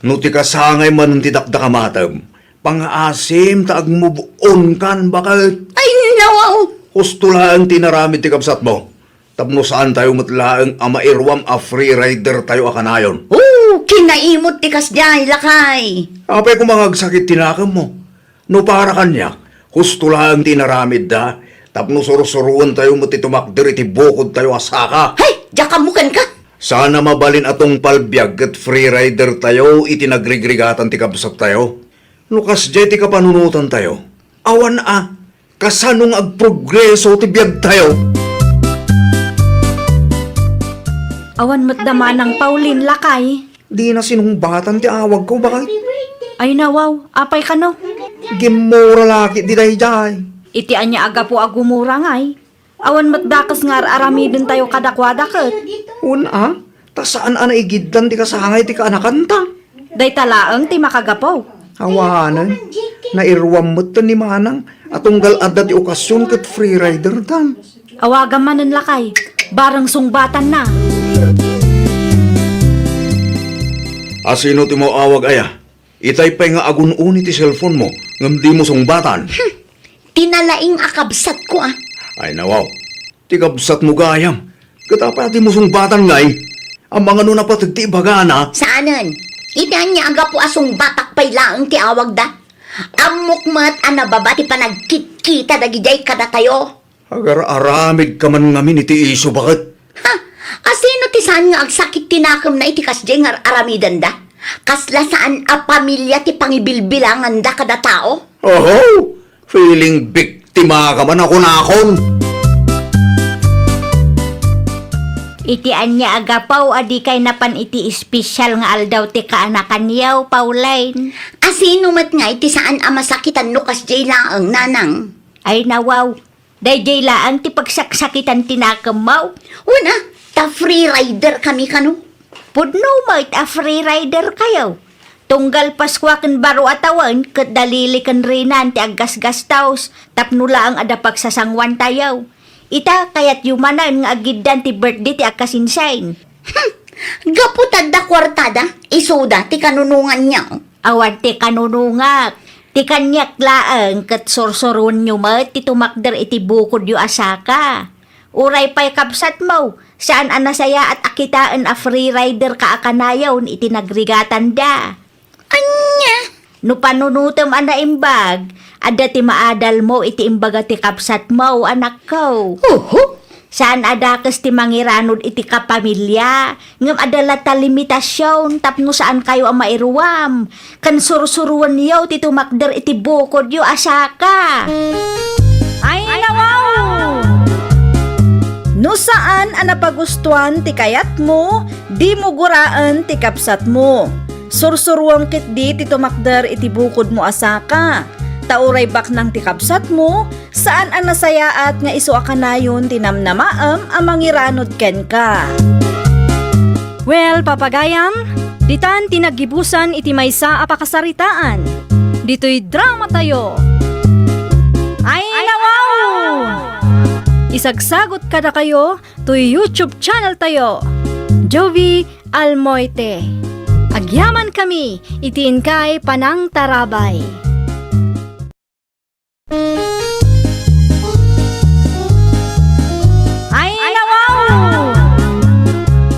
No ti kasangay manen ti dakdakamatem, pangaasim ta agmove on kan, baket. Ay, nawaw. Husto laeng ti inaramid ti kabsatmo. Tapno saan tayo met laeng a mairuam a free rider tayo a kanayon. Oh, kinaimot ti kasdiay, lakay. Apay koma nga agsakit ti nakemmo? No para kaniak, husto laeng ti inaramidda, tapno sursuroen tayo met ti tumakder iti bukod tayo a saka. Hay, diak ammo kenka! Saan a mabalin a tungpal biag ket free rider tayo iti nagrigrigatan ti kabsat tayo. No kasdiay ti kapanunotan tayo, awan a, kasano nga agprogreso ti biag tayo? Awan met da manang Pauline, lakay. Dina sinungbatan ti awagko, baket. Ay nawaw, apay kano? Gimmura la ketdi daydiay. Iti ania a gapu a gumura ngay? Awan met dakes nga ar-aramiden tayo kadakuada ket. Wen a, ta saan a naigiddan ti kasangay ti kaanakanta. Dayta laeng ti makagapu. Awanen, nairuam metten ni manang a tunggal adda ti okasion ket free rider tan. Awagam manen, lakay, bareng sungbatanna. A, sino ti maawag aya? Itay pay nga agun-uni ti cellphone mo ngem dimo sungbatan. Hmm. Ti nalaing a kabsatko a. Ay nawaw, ti kabsatmo gayam. Ket apay a dimo sungbatan ngay? Amangan no napateg ti ibagana. Saanen. Iti ania a gapu a sungbatak pay laeng ti awagda? Ammok met a nababa ti panagkitkita dagidiay kadatayo. Agar-aramidka man ngamin iti isu, baket. Ha? Asino ti saan nga agsakit ti nakemna iti kasdiay nga ar-aramidenda? Kasla saan a pamilia ti pangibilbilanganda kada tao? Oho! Feeling biktima ka man a kunakon. Iti ania a gapu a dikay napan iti espesyal nga aldaw ti kaanakanyo, Pauline? Asino met ngay ti saan a masakitan no kasdiay laeng, nanang? Ay nawaw, daydiay laeng ti pagsaksakitan ti nakemmo. Wen a, ta free rider kami kano. Pudno met a free rider kayo. Tunggal Paskua ken baro a tawen ket da Lily ken Renan ti aggasgastos tapno laeng adda pagsasanguan tayo. Ita, kayatyo manen nga agiddan ti birthday ti agkasinsin. Hmm, gapu ta adda kuartada, isuda ti kanunonganyo. Awan ti kanunongak. Ti kaniak laeng ket sursuroenyo met ti tumakder iti bukodyo a saka. Uray pay kabsatmo, saan a nasayaat a kitaen a free rider ka a kanayon iti nagrigatanda. Ania? No panunotem a naimbag, adda ti maadalmo iti imbaga ti kabsatmo, anakko. Oho. Saan a dakes ti mangiranod iti kapamilia, ngem adda latta limitasion tapno saan kayo a mairuam, ken sursuroenyo ti tumakder iti bukodyo a saka. Ay, nawaw! No saan a napagustuan ti kayatmo, dimo guraen ti kabsatmo. Sursuruem ketdi ti tumakder iti bukodmo a saka. Ta uray baknang ti kabsatmo, saan a nasayaat nga isu a kanayon ti namnamaem a mangiranod kenka. Well, papagayam, ditan ti naggibusan iti maysa a pakasaritaan. Ditoy dramatayo. Ay, nawaw! Isagsagot kadakayo toy YouTube channel tayo, Jovi Almoite. Agyaman kami iti inkay panangtarabay. Ay, nawaw!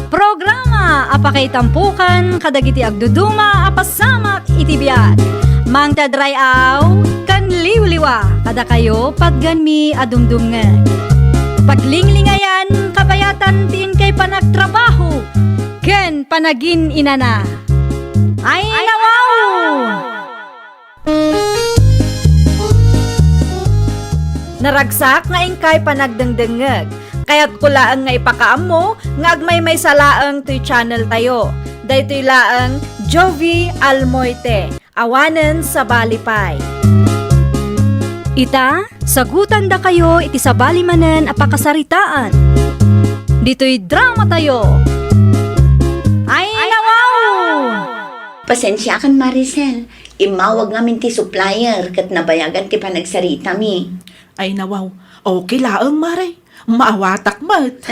Programa a pakaitampukan kadagiti agduduma a pasamak iti biag. Mangted ray-aw ken liwliwa kadakayo patgenmi a dumdumngeg. Paglinglingayan, kabayatan ti inkay panagtrabaho ken panagin-inana. Ay, nawaw! Naragsak nga inkay panagdengdengngeg. Kayatko laeng nga ipakaammo nga agmaymaysa laeng toy channel tayo. Daytoy laeng Jovi Almoite. Awanen sabali pay. Ita, sagutandakayo iti sabali manen a pakasaritaan. Ditoy dramatayo. Ay, nawaw! Pasensiakan, Maricel. Immawag ngamin ti supplier ket nabayagan ti panagsaritami. Ay, nawaw. Okay laeng, Mare. Maawatak met.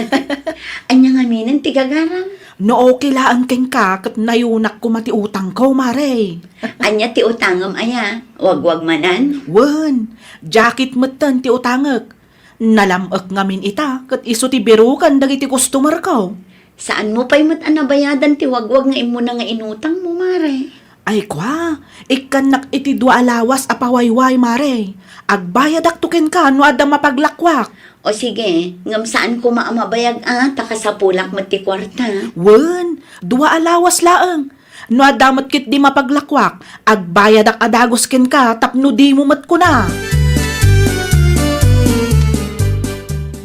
Ania ngaminen ti gagaram? No okay laeng kenka, ket nayunak koma ti utangko, Mare. Ania ti utangem aya? Wagwag manen? Wen, jacket metten ti utangek. Nalam-ek ngamin ita, ket isu ti biruken dagiti customerko. Saanmo pay met a nabayadan ti wagwag nga immuna nga inutangmo, Mare? Ay, kua, ikkannak iti dua a lawas a pawayway, Mare. Agbayadakto kenka no adda mapaglakwak. O sige, ngem saan koma a mabayag a, ta kasapulak met ti kuarta. Wen, dua a lawas laeng. No adda met ketdi mapaglakwak, agbayadak a dagus kenka tapno dimo met kuna.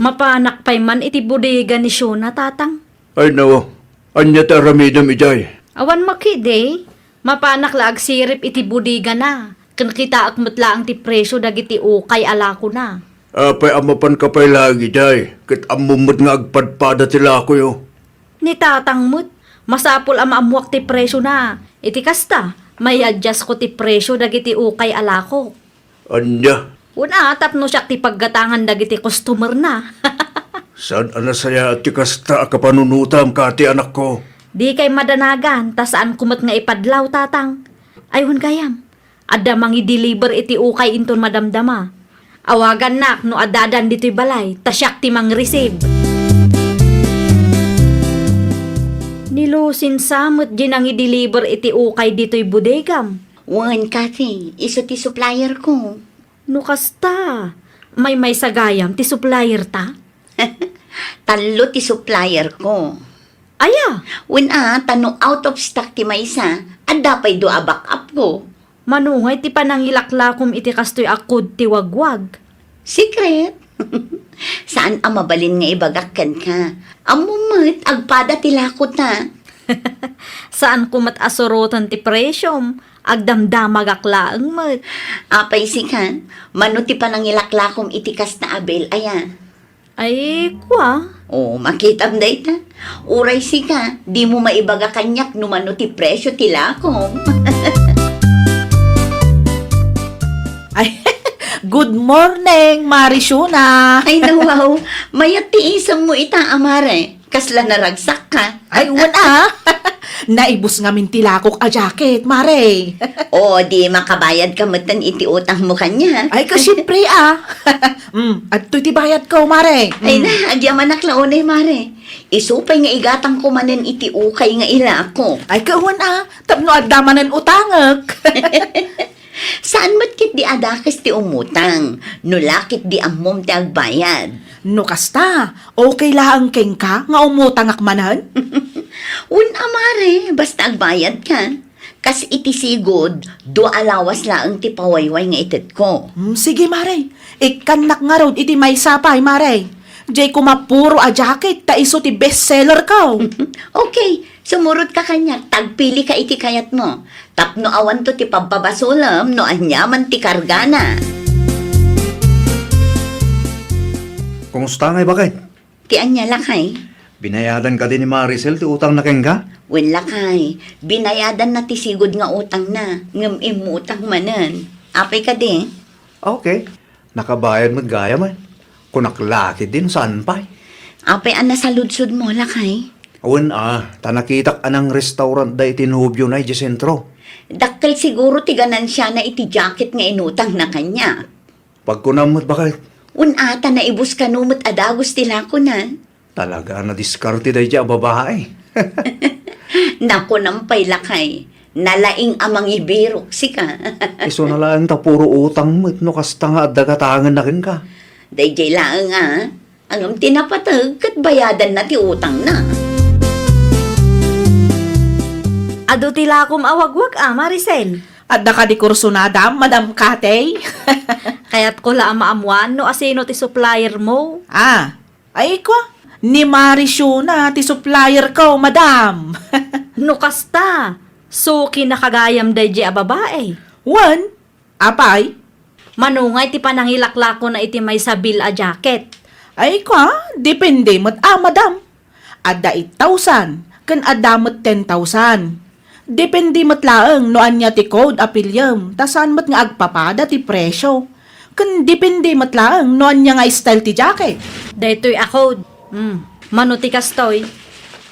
Mapanak pay man iti bodega ni Shona, Tatang? Ay, nawa. Ania ti aramidem idiay? Awan makidi. Mapanak la agsirip iti bodegana, ken kitaek met laeng ti presio dagiti ukay a lakona. Apay a mapanka pay laeng idiay, ket ammom met nga agpadpada ti lakoyo? Ni Tatang met, masapul a maammoak ti presiona. Iti kasta, may-adjust ko ti presio dagiti ukay a lakok. Ania? Wen a, tapno siak ti paggatangan dagiti customerna. Saan a nasayaat ti kasta a kapanunotam, Kati, anakko? Dikay madanagan, ta saanko met nga ipadlaw, Tatang. Ay, wen gayam, adda mangi-deliver iti ukay inton madamdama. Awagannak no addadan ditoy balay, ta siak ti mangreceive. Ni Lucinsa met di nangi-deliver iti ukay ditoy bodegam. Wen, Kati, isu ti supplier ko. No kasta, maymaysa gayam ti supplier ta? Tallo ti supplier ko. Aya? Wen a, ta no out of stock ti maysa, adda pay dua a backup ko. Mano ngay ti panangilaklakom iti kastoy a code ti wagwag? Secret. Saan a mabalin nga ibagak kenka. Ammom met, agpada ti lakota. Saanko met a suroten ti presiom. Agdamdamagak laeng met. Apay sika, mano ti panangilaklakom iti kasta a bill aya? Ay, kua. O, makitam dayta. Uray sika, dimo maibaga kaniak no mano ti presio ti lakom. Ay, good morning, Mari Shona. Ay, nawaw. Mayat ti isemmo ita, a Mare. Kasla naragsakka. Ay, wen a. Naibus ngamin ti lakok a jacket, Mare. O, di makabayadka metten iti utangmo kaniak. Ay, ka, siempre a. Mm, adtoy ti bayadko, Mare. Ay, mm, na, agyamanak la unay, Mare. Isu pay nga igatangko manen iti ukay nga ilako. Ay, ka, wen a. Tapno adda manen utangek. Saan met ketdi a dakes ti umutang, no la ketdi ammom ti agbayad? No kasta, okay laeng kenka nga umutangak manen? Wen a, Mare, basta agbayadka. Kas iti sigud, dua a lawas laeng ti pawayway nga itedko. Hmm, sige, Mare. Ikkannak ngarud iti maysa pay, Mare. Diay koma puro a jacket ta isu ti best seller ko. Okay, Sumurotka kaniak, ta agpilika iti kayatmo, tapno awanto ti pabpabasolem no aniaman ti kargana. Kumusta ngay, baket? Ti ania, lakay? Binayadan kadi ni Maricel ti utangna kenka? Wen, lakay, binayadanna ti sigud nga utangna, ngem immutang manen. Apay kadi? Okay. Nakabayad met gayam, eh. Kunak la ketdin, saan pay? Apay a nasaludsodmo, lakay? Wen a, ta nakitak a nangrestaurant da iti nobiona idiay sentro. Dakkel siguro ti ganansiana iti jacket nga inutangna kaniak. Pagkunam met, baket. Wen a, ta naibus kano met a dagus ti lakona. Talaga a nadiskarte daydiay a babae. Nakunam pay, lakay, nalaing a mangibirok sika. Isuna laeng ta puro utang met no kasta nga adda gatangenna kenka. Daydiay laeng a, ngem ti napateg ket bayadanna ti utangna. Adu ti lakom a wagwag a, Maricel? Adda kadi kursonada, Madam Katey? Kayatko la a maammoan no asino ti suppliermo. Ah, Ay, kua, ni Maricel ti supplierko, madam. No kasta, sukinaka gayam daydiay a babae. Wen, apay? Mano ngay ti panangilaklakona iti maysa bill a jacket? Ay, kua, depende met a, madam. Adda eight thousand, ken adda met ten thousand. Depende met laeng no ania ti code a piliem, ta saan met nga agpapada ti presio. Ken depende met laeng no ania nga style ti jacket. Daytoy a code. Hmm. Mano ti kastoy?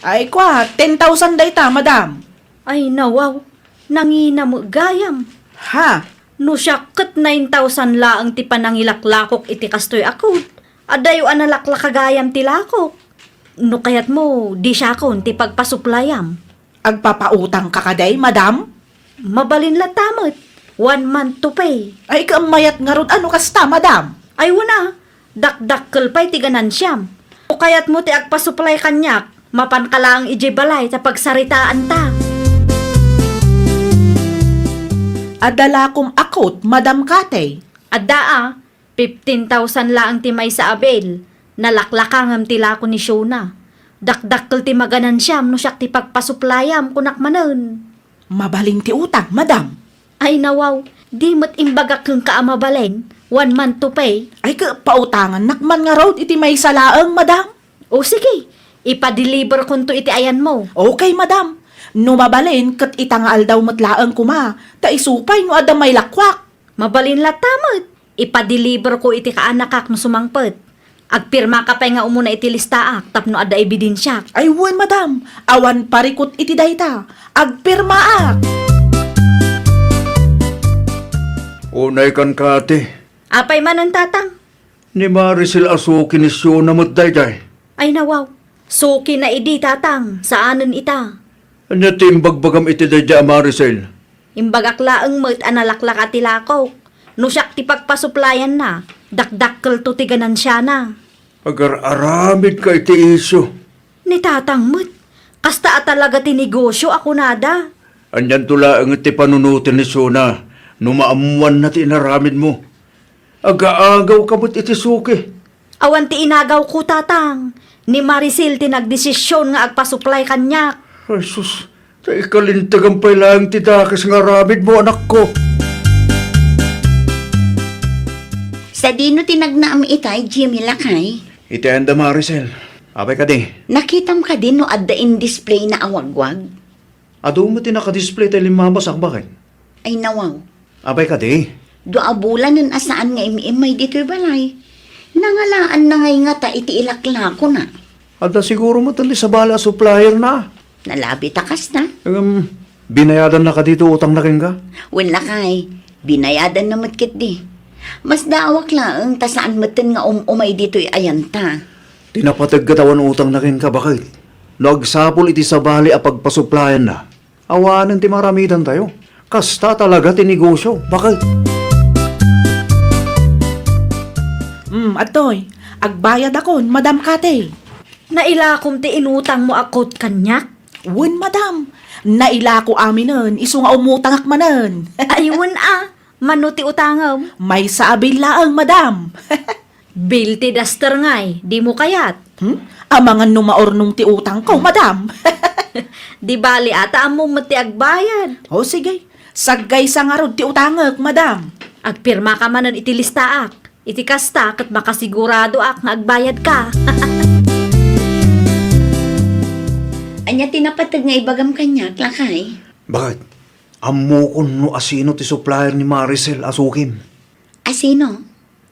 Ay, kua, ten thousand dayta, madam. Ay, nawaw. Nangina met gayam. Ha? No siak ket nine thousand laeng ti panangilaklakok iti kastoy a code, adayo a nalaklaka gayam ti lakok. No kayatmo, di siakon ti pagpasuplayam. Agpapautangka kadi, madam? Mabalin latta met. One month to pay. Ay, ket mayat ngarud a no kasta, madam. Ay, wen a, dakdakkel pay ti ganansiam. No kayatmo ti agpasuplay kaniak, mapanka laeng idiay balay ta pagsaritaanta. Adda lakom a code, Madam Katey? Adda a, fifteen thousand laeng ti maysa a bill. Nalaklaka ngem ti lako ni Shona. Dakdakkel ti maganansiam no siak ti pagpasuplayam, kunak manen. Mabalin ti utang, madam. Ay, nawaw, di met imbagak kenka a mabalin, one month to pay. Ay, ket pautangannak man ngarud iti maysa laeng, madam. O sige, ipadeliverkonto iti ayanmo. Okay, madam. No mabalin, ket ita nga aldaw met laeng koma, ta isu pay no adda mailakuak. Mabalin latta met. Ipadeliverko iti kaanakak no sumangpet. Agpirmaka pay nga umuna iti listaak tapno adda ebidensiak. Ay wen, madam. Awan parikut iti dayta. Agpirmaak. Unay kan, Kati. Apay manen, Tatang? Ni Maricel a suki ni Shona met daydiay. Ay, nawaw. Sukina idi, Tatang. Saanen ita. Ania ti imbagbagam iti daydiay a Maricel? Imbagak laeng met a nalaklaka ti lakok. No siak ti pagpasuplayanna, dakdakkelto ti ganansiana. Agar-aramidka iti isyu. Ni Tatang met, kasta a talaga ti negosyo a kunada. Anianto laeng ti panunoten ni Shona no maammoanna ti inaramidmo? Agaagawka met iti suki. Awan ti inagawko, Tatang. Ni Maricel ti nagdesision nga agpasuplay kaniak. Ay, sus, ta ikalintegan pay laeng ti dakes nga aramidmo, anakko. Sadino ti nagnaam itay, Jimmy, lakay? Iti ayan da, Maricel. Apay kadi? Nakitam kadi no adda indisplayna a wagwag? Adu met ti nakadisplay tay limmabasak, baket? Ay, nawaw. Apay kadi? Dua a bulanen a saan nga im-immay ditoy balay. Nangalaanna ngay ngata iti ilaklakona. Adda siguro met ti sabali a supplierna. Nalabi ta kasta. Ngem, binayadanna kadi ti utangna kenka? Wen, lakay, binayadanna met ketdi. Masdaawak laeng ta saan metten nga um-umay ditoy ayanta. Ti napateg ket awan utangna kenka, baket. No agsapul iti sabali a pagpasuplayanna, awanen ti maaramidantayo. Kasta talaga ti negosyo, baket. Hmm, adtoy. Agbayadakon, Madam Kati. Nailakom ti inutangmo a code kaniak? Wen, madam. Nailako aminen, isu nga umutangak manen. Ay, wen a. Mano ti utangem? Maysa a bill laeng, madam. Bill ti duster ngay, dimo kayat? Hmm? Amangan no maurnong ti utangko, madam. Di bali, a, ta ammom met ti agbayad. O, sige. Saggaysa ngarud ti utangek, madam. Agpirmaka manen iti listaak. Iti kasta, ket makasiguradoak nga agbayadka. Ania ti napateg nga ibagam kaniak, lakay? Bakit? Ammokon no asino ti supplier ni Maricel a sukim. Asino?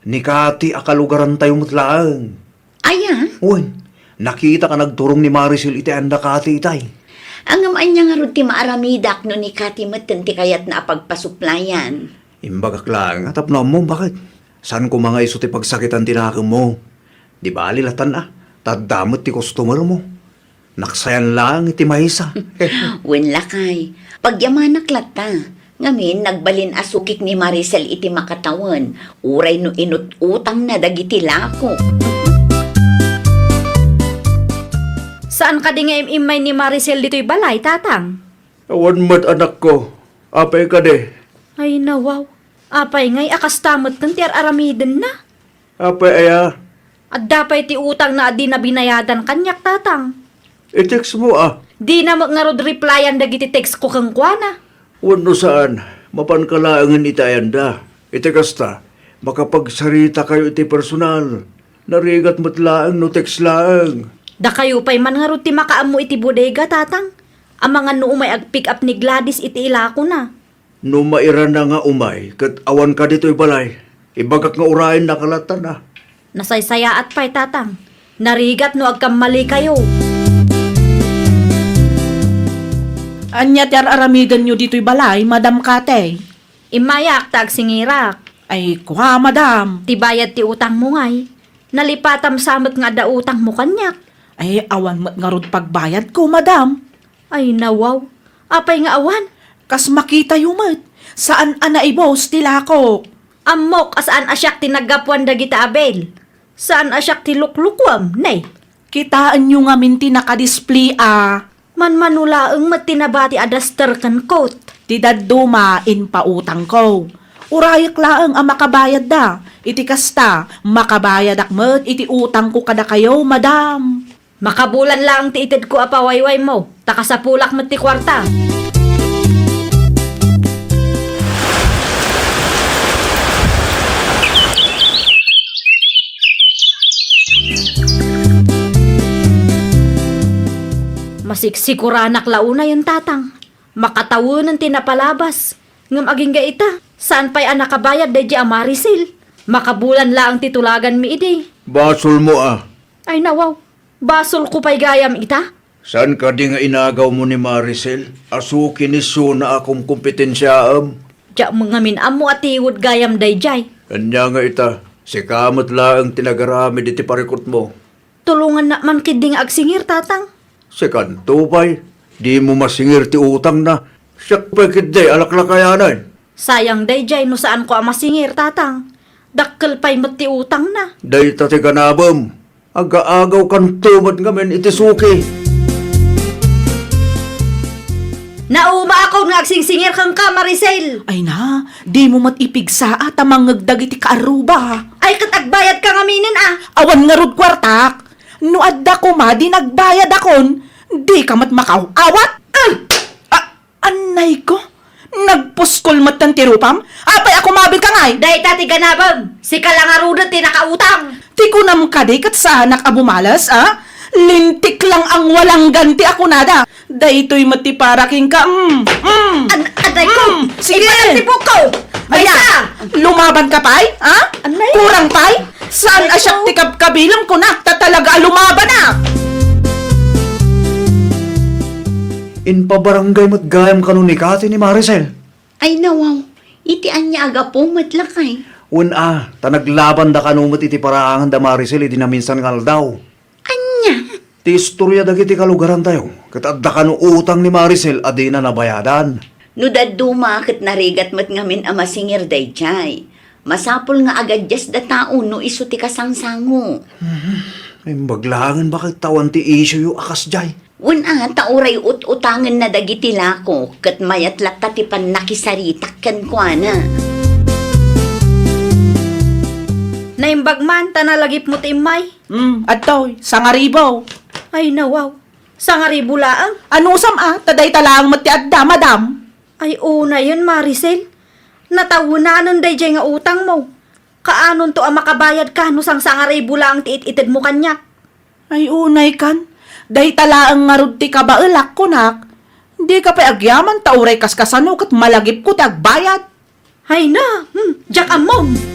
Ni Kati a kalugarantayo met laeng. Aya? Wen, nakitak a nagturong ni Maricel iti ayan da Kati itay. Ngem ania ngarud ti maaramidak no ni Kati metten ti kayatna a pagpasuplayan? Imbagak laeng a tapno ammom, bakit? Saan koma nga isu ti pagsakitan ti nakemmo. Di bali latan a, ta adda met ti customermo. Naksayan laeng iti maysa. Wen, lakay, pagyamanak latta. Ngamin, nagbalin a sukik ni Maricel iti makatawen, uray no inut-utangna dagiti lakok. Saan kadi nga im-immay ni Maricel ditoy balay, Tatang? Awan met, anakko. Apay kadi? Ay, nawaw. Apay ngay a kasta metten ti ar-aramidenna? Apay aya? Adda pay ti utangna a dina binayadan kaniak, Tatang. I-textmo a. Dina met ngarud replyan dagiti textko kenkuana. Wenno saan, mapanka laengen iti ayanda. Iti kasta, makapagsaritakayo iti personal. Narigat met laeng no text laeng. Dakayo pay man ngarud ti makaammo iti bodega, Tatang. Amangan no umay ag-pick up ni Gladys iti ilakona. No mairana nga umay ket awanka ditoy balay, ibagak nga urayennaka latta. Nasaysayaat pay, Tatang. Narigat no agkammalikayo. Ania ti ar-aramidenyo ditoy balay, Madam Kati? Immayak ta agsingirak. Ay, kua, Madam. Ti bayad ti utangmo ngay. Nalipatam sa met nga adda utangmo kaniak. Ay, awan met ngarud pagbayadko, Madam. Ay, nawaw. Apay nga awan? Kas makitayo met, saan a naibos ti lakok. Ammok a saan a siak ti naggapuan dagita a bill. Saan a siak ti luklukuam, ne? Kitaenyo ngamin ti nakadisplay a. Manmano laeng met ti nabati a duster ken coat. Ti dadduma, impautangko. Urayek laeng a makabayadda. Iti kasta, makabayadak met iti utangko kadakayo, madam. Makabulan laeng ti itedko a pawaywaymo, ta kasapulak met ti kuarta. Masiksikoranak la unayen, Tatang. Makatawenen ti napalabas. Ngem agingga ita, saan pay a nakabayad daydiay a Maricel. Makabulan laeng ti tulaganmi idi. Basolmo a. Ay, nawaw. Basolko pay gayam ita? Saan kadi nga inagawmo ni Maricel a suki ni Shona a kumkompetensiaem? Diak met ngamin ammo a tiwed gayam daydiay. Ania nga ita, sika met laeng ti nagaramid iti parikutmo. Tulongannak man ketdi nga agsingir, Tatang. Sikanto pay, dimo masingir ti utangna. Siak pay ketdi a laklakayanen. Sayang daydiay no saanko a masingir, Tatang. Dakkel pay met ti utangna. Dayta ti ganabem. Agaagawkanto met ngamin iti suki. Naumaakon nga agsingsingir kenka, Maricel. Ay na, dimo met ipigsa a ta mangngeg dagiti kaarruba. Ay, ket agbayadka ngaminen a. Awan ngarud kuartak. No adda koma di nagbayadakon, dika met makaaw-awat. Ah! Ah, anay ko, nagpuskol metten ti rupam? Apay a kumabilka ngay? Dayta ti ganabem, sika la ngaruden ti nakautang. Ti kunam kadi ket saanak a bumales, a? Lintik lang ang walang ganti a kunada. Daytoy met ti para kenka, mm, mm. An-, anay ko! Mm, sige. Ipalag ti buokko! Ania? Maysa! Lumaban ka pay? Ha? Anay? Kurang pay? Saan a siak ti kabkabilam, kunak, ta talaga a lumaban a! Impabarangay met gayam kano ni Kati ni Maricel. Ay, nawaw, iti ania a gapu met, lakay? Wen a, ta naglabanda kano met iti paraangan da Maricel idi naminsan nga aldaw. Ania? Ti istoria dagiti kalugarantayo, ket adda kano utang ni Maricel a dina nabayadan. No dadduma ket narigat met ngamin a masingir daydiay, masapul nga agadiasda tao no isu ti kasangsango. Mhm. Imbag laengen baket ta awan ti isioyo a kasdiay. Wen a, ta uray ut-utangenna dagiti lako, ket mayat latta ti pannakisaritak kenkuana. Naimbag man ta nalagipmo ti immay. Hmm, adtoy, sangaribu. Ay, nawaw. Sangaribu laeng? Anusam a, ta dayta laeng met ti adda, madam. Ay, unayen, Maricel. Natawenanen daydiay nga utangmo. Kaanonto a makabayadka no sangsangaribu laeng ti it-itedmo kaniak? Ay, unaykan. Dayta laeng ngarud ti kabaelak, kunak. Dika pay agyaman ta uray kaskasano ket malagipko ti agbayad. Ay na, hmm, diak ammom.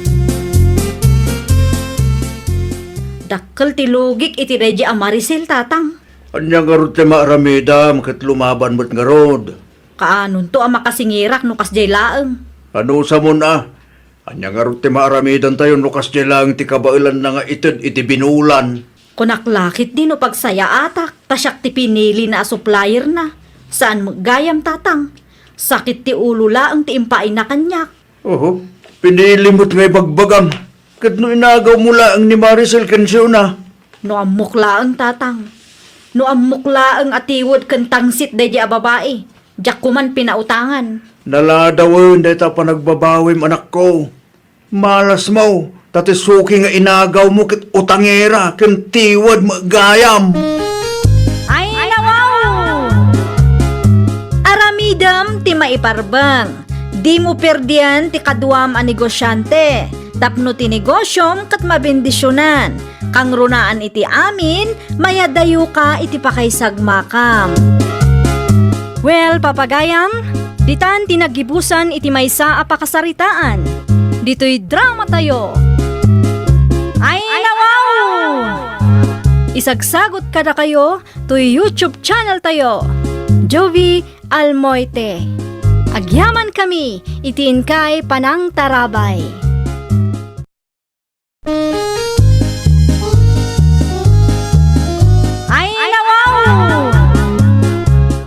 Dakkel ti lugik iti daydiay a Maricel, tatang. Ania ngarud ti maaramidam ket lumaban met ngarud? Kaanonto a makasingirak no kasdiay laeng? Anusamon a? Ania ngarud ti maaramidantayo no kasdiay laeng ti kabaelanna nga ited iti binulan? Kunak la ketdi no pagsayaatak, ta siak ti pinilina a supplierna. Saan met gayam, tatang. Sakit ti ulo laeng ti impaayna kaniak. Oho, pinili met nga ibagbagam. Ket no inagawmo laeng ni Maricel ken Siona? No ammok laeng, tatang. No ammok laeng a tiwed ken tangsit daydiay a babai, diak koman pinautangan. Naladawen dayta a panagbabawim, anakko. Malasmo, ta ti suki nga inagawmo ket utangera ken tiwed met gayam. Ay, nawaw! Aramidem ti maiparbeng. Dimo perdian ti kaduam a negosiante, tapno ti negosiom ket mabendisionan. Kangrunaan iti amin, mayadayoka iti pakaisagmakam. Well, papagayam, ditan ti naggibusan iti maysa a pakasaritaan. Ditoy dramatayo. Ay, nawaw! Isagsagot kadakayo toy YouTube channel tayo, Jovie Almoite. Agyamankami iti inkay panangtarabay. Ay, nawaw!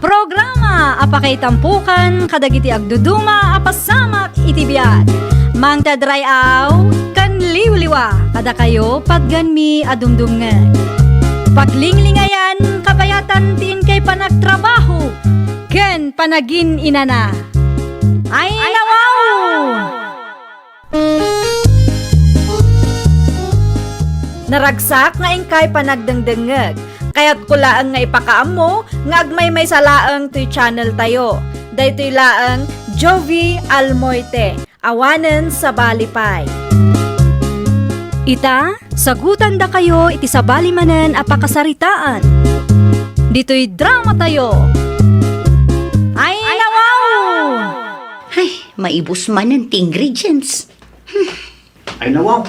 Programa a pakaitampokan kadagiti agduduma a pasamak iti biag. Mangted ray-aw ken liwliwa kadakayo, patganmi a dumdumngeg. Paglinglingayam kabayatan ti inkay panagtrabaho ken panagin-inana. Ay, nawaw! Naragsak nga inkay panagdengdengngeg. Kayatko laeng nga ipakaammo nga agmaymaysa laeng toy channel tayo. Daytoy laeng Jovie Almoite, awanen sabali pay. Ita, sagutandakayo iti sabali manen a pakasaritaan. Ditoy dramatayo. Ay, nawaw! Ay, maibus manen ti ingredients. Hmm. Ay, nawaw.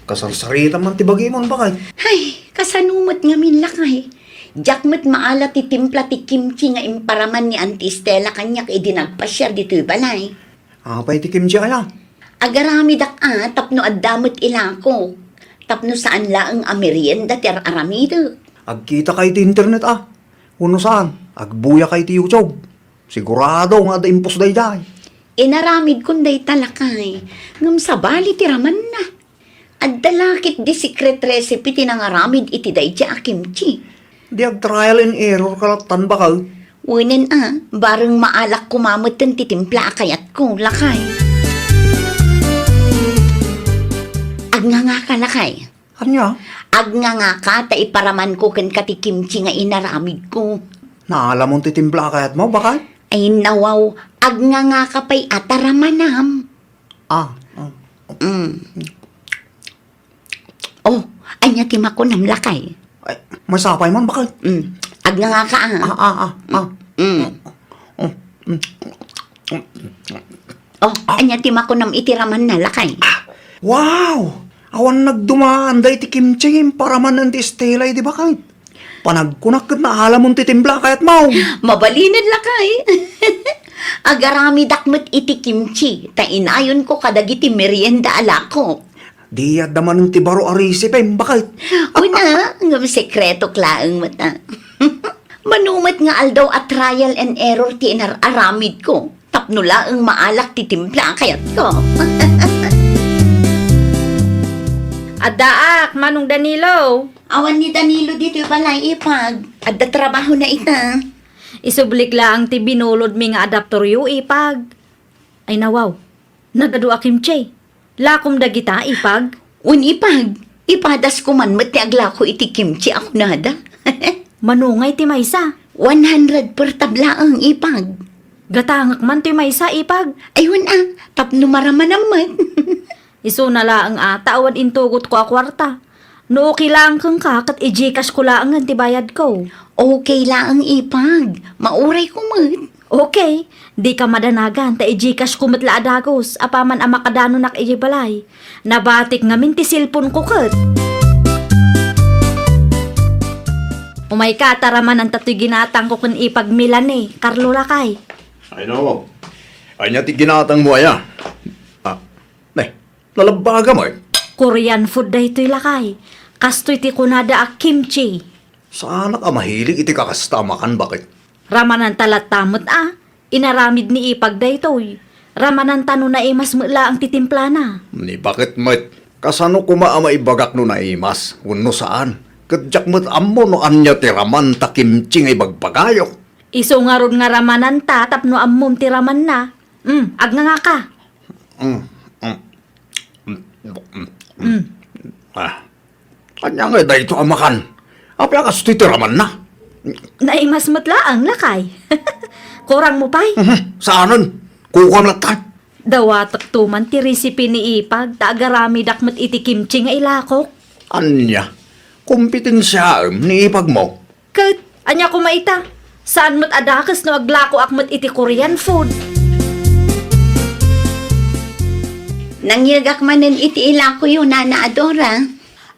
Kasarsarita man ti bagimon, bakay. Ay, kasano met ngamin, lakay? Diak met maala ti timpla ti kimchi nga imparaman ni Auntie Stella kaniak idi nagpasiar ditoy balay. Apay ti kimchi aya? Agaramidak a tapno adda met ilako. Tapno saan laeng a merienda ti ar-aramidek. Agkitakay ti internet a. Wenno saan, agbuyakay ti YouTube. Sigurado nga adda impos daydiay. Inaramidkon dayta, lakay, ngem sabali ti ramanna. Adda la ketdi secret recipe ti nangaramid iti daydiay a kimchi. Di ag-trial and error ka lattan, bakay? Wenen a, bareng maalak koma metten ti timpla a kayatko, lakay. Agngangaka, lakay. Ania? Agngangaka ta iparamanko kenka ti kimchi nga inaramidko. Naalamon ti timpla a kayatmo, bakay? Ay, nawaw, agngangaka pay a ta ramanam. Ah, ah. Mm. Oh, ania ti makunam, lakay? Ay, masapay man, bakay? Mm. Agngangaka, ah. Ah, ah, ah, ah. Mm. Oh, mm. Oh, ania ti makunam iti ramanna, lakay? Ah, wow! Awan nagdumaan dayta ti kimchi nga imparaman ni Auntie Stella idi, bakay? Panagkunak ket naalamon ti timpla a kayatmo. Mabalinen, lakay. Agaramidak met iti kimchi, ta inayonko kadagiti merienda a lako. Di adda manen ti baro a recipe, bakay? Una, ngem sekretok laeng met a. Mano met nga aldaw a trial and error ti inar-aramidko, tapno laeng maalak ti timpla a kayatko. Addaak, Manong Danilo. Awan ni Danilo ditoy balay, ipag. Adda trabahona ita. Isublik laeng ti binulodmi nga adapteryo, ipag. Ay, nawaw. Nagadu a kimchi. Lakom dagita, ipag? Wen, Ipag, ipadasko man met ti aglako iti kimchi a kunada. Mano ngay ti maysa? One hundred per tab laeng, Ipag. Gatangek man ti maysa, Ipag. Ay, wen a, tapno maramanam met. Isuna laeng a, ta awan intugotko a kuarta. No okay laeng kenka, ket i-Gcash ko laengen ti bayadko. Okay laeng, Ipag. Maurayko met. Okay. Dika madanagan, ta i-Gcash ko met la a dagus, apaman a makadanonak idiay balay. Nabatik ngamin ti cellphone ko ket. Umayka, ta ramananta toy ginatangko ken Ipag Melanie, Carlo lakay. Ay, no. Ania ti ginatangmo aya? Ah, ne, nalabbagam, ay. Korean food daytoy, lakay. Kastoy ti kunada a kimchi. Saanak a mahilig iti kakasta a makan, baket. Ramananta latta met a, inaramid ni Ipag daytoy. Ramananta no naimas met laeng ti timplana. Ni baket met, kasano koma a maibagak no naimas, wenno saan? Ket diak met ammo no ania ti raman ta kimchi nga ibagbagayo. Isu ngarud nga ramananta tapno ammom ti ramanna. Mm, agngangaka. Mm, mm, mm, mm, mm. Mm. Ah. Ania ngay dayto a makan? Apay a kastoy ti ramanna? Naimas met laeng, lakay. Kurangmo pay? Mhm, saanen. Kukuam latta. Dawatekto man ti recipe ni Ipag, ta agaramidak met iti kimchi nga ilakok. Ania? Kompetensiaem ni Ipagmo? Ket, ania koma ita? Saan met a dakes no aglakoak met iti Korean food? Nangyegak manen iti ilakoyo, Nana Adora.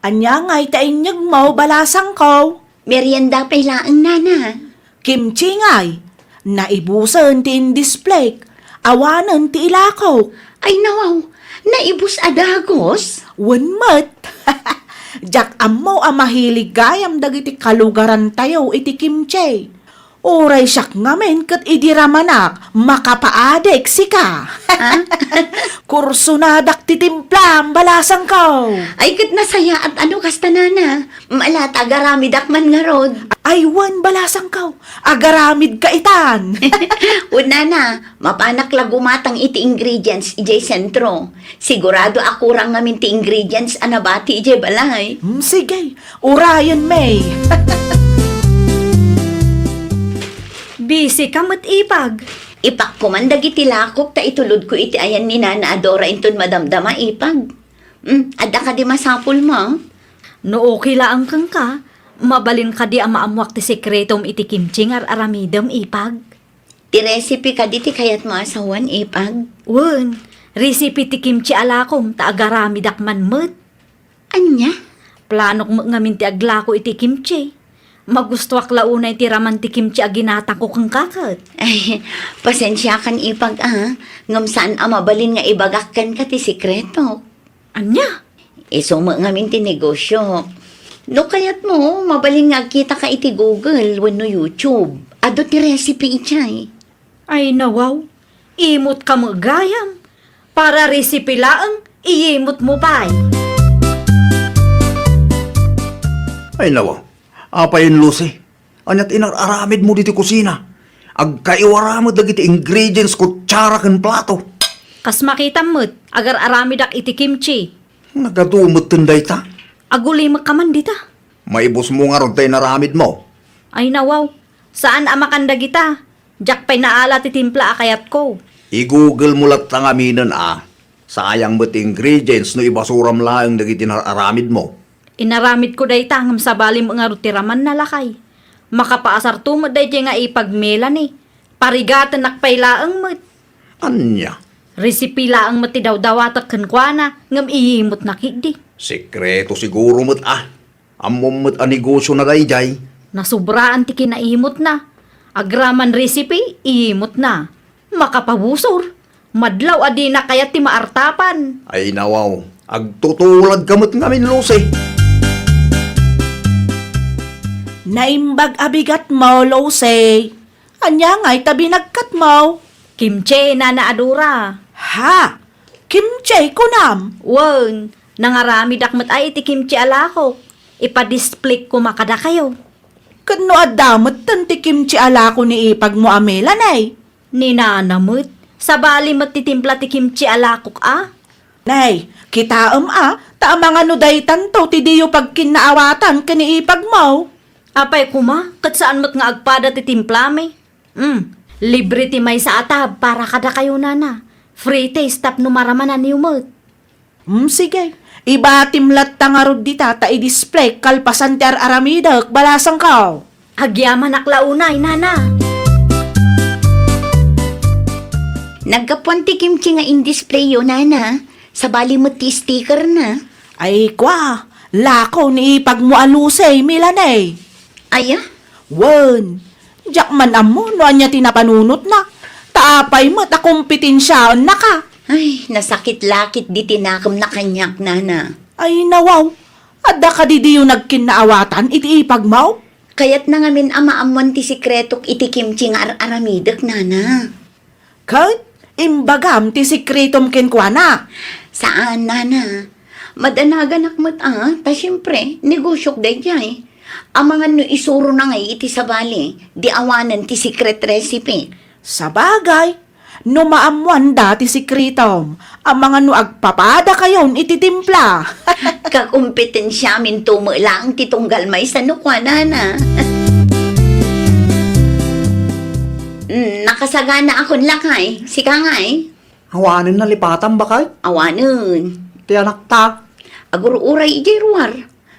Ania ngay ti inyegmo, balasangko? Merienda pay laeng, Nana. Kimchi ngay, naibusen ti indisplayk, awanen ti ilakok. Ay, nawaw, naibus a dagus? Wen met. Diak ammo a mahilig gayam dagiti kalugarantayo iti kimchi. Uray siak ngamin ket idi ramanak, makapaadik sika. Ha? Kursonadak ti timplam, balasangko. Ay, ket nasayaat a no kasta, Nana. Mala ta agaramidak man ngarud. Ay, wen, balasangko. Agaramidka itan. Wen, Nana, mapanak la gumatang iti ingredients idiay sentro. Sigurado a kurang ngamin ti ingredients a nabati idiay balay. Hmm, sige. Urayen, May. Busy ka met, Ipag. Ipakko man dagiti lakok ta itulodko iti ayan ni Nana Adora inton madamdama, Ipag. Hmm, adda kadi masapulmo? No okay laeng kenka, mabalin kadi a maammoak ti sekretom iti kimchi nga ar-aramidem, Ipag? Ti recipe kadi ti kayatmo a sawen, Ipag? Wen, recipe ti kimchi a lakom ta agaramidak man met. Ania? Planok met ngamin ti aglako iti kimchi. Magustuak la unay ti raman ti kimchi a ginatangko kenka ket. Ay, pasensiakan, Ipag, a, ngem saan a mabalin nga ibagak kenka ti sekreto. Ania? Isu met ngamin ti negosio. No kayatmo, mabalin nga agkitaka iti Google wenno YouTube. Adu ti recipe idiay. Ay, nawaw. Imot ka met gayam. Para recipe laeng, iyimotmo pay. Ay, nawaw. Apay, Lucy? Ania ti inar-aramidmo ditoy kusina? Agkaiwara met dagiti ingredients, kutsara ken plato. Kas makitam met, agar-aramidak iti kimchi. Nagadu metten dayta. Agulimek ka man dita. Maibusmo ngarud ta inaramidmo. Ay, nawaw. Saan a makan dagita. Diak pay naala ti timpla a kayatko. I-Google mo latta ngaminen a. Sayang met ti ingredients no ibasuram laeng dagiti inar-aramidmo. Inaramidko dayta ngem sabali met ngarud ti ramanna, lakay. Makapaasarto met daydiay nga Ipag Melanie. Parigatennak pay laeng met. Ania? Recipe laeng met ti dawdawatek kenkuana ngem iyimotna ketdi. Sekreto siguro met a. Ammom met a negosiona daydiay. Nasubraan ti kinaimotna. Agraman recipe, iyimotna. Makapabusor. Madlaw a dina kayat ti maartapan. Ay nawaw, agtutulad ka met ngamin, Lucy. Naimbag a bigatmo, Lucy. Ania ngay ta binagkatmo? Kimchi, Nana Adora. Ha? Kimchi, kunam? Wen, nangaramidak met ay iti kimchi a lakok. Ipa-display ko makadakayo. Ket no adda metten ti kimchi a lako ni ipagmo a Melanie? Ni nana met, sabali met ti timpla ti kimchi a lakok a. Nay, kitaem a, ta amangan no daytanto ti diyo pagkinnaawatan ken ni ipagmo. Apay koma, ket saan met nga agpada ti timplami? Hmm, libre ti maysa a tab para kadakayo, nana. Free taste tapno maramananyo met. Hmm, sige. Ibatim latta ngarud dita ta i-display kalpasan ti ar-aramidek, balasangko. Agyamanak la unay, nana. Naggapuan ti kimchi nga in-displayyo, nana. Sabali met ti stickerna. Ay, kua, lako ni ipagmo a Lucy, Melanie. Aya? Wen, diak man ammo no ania ti napanunotna. Ta apay met a kompetensiaennaka? Ay, nasakit lakit di tinakemna kaniak, nana. Ay, nawaw. Adda kadi diyo nagkinnaawatan iti ipagmo? Kayatna ngamin a maammuan ti sekretok iti kimchi nga ar-aramidek, nana. Ket imbagam ti sekretom kenkuana. Saan, nana. Madanaganak met a, ta siempre, negosiok daydiay. Amangan no isurona ngay iti sabali, di awanen ti secret recipe. Sabagay, no maammuanda ti sekretom, amangan no agpapadakayon iti timpla. Kakompetensiaminto met laeng ti tunggal maysa no kuanana. Mm, nakasaganaakon, lakay. Sika ngay? Awanen nalipatam, baket? Awanen. Ti anakta? Agur-uray idiay ruar.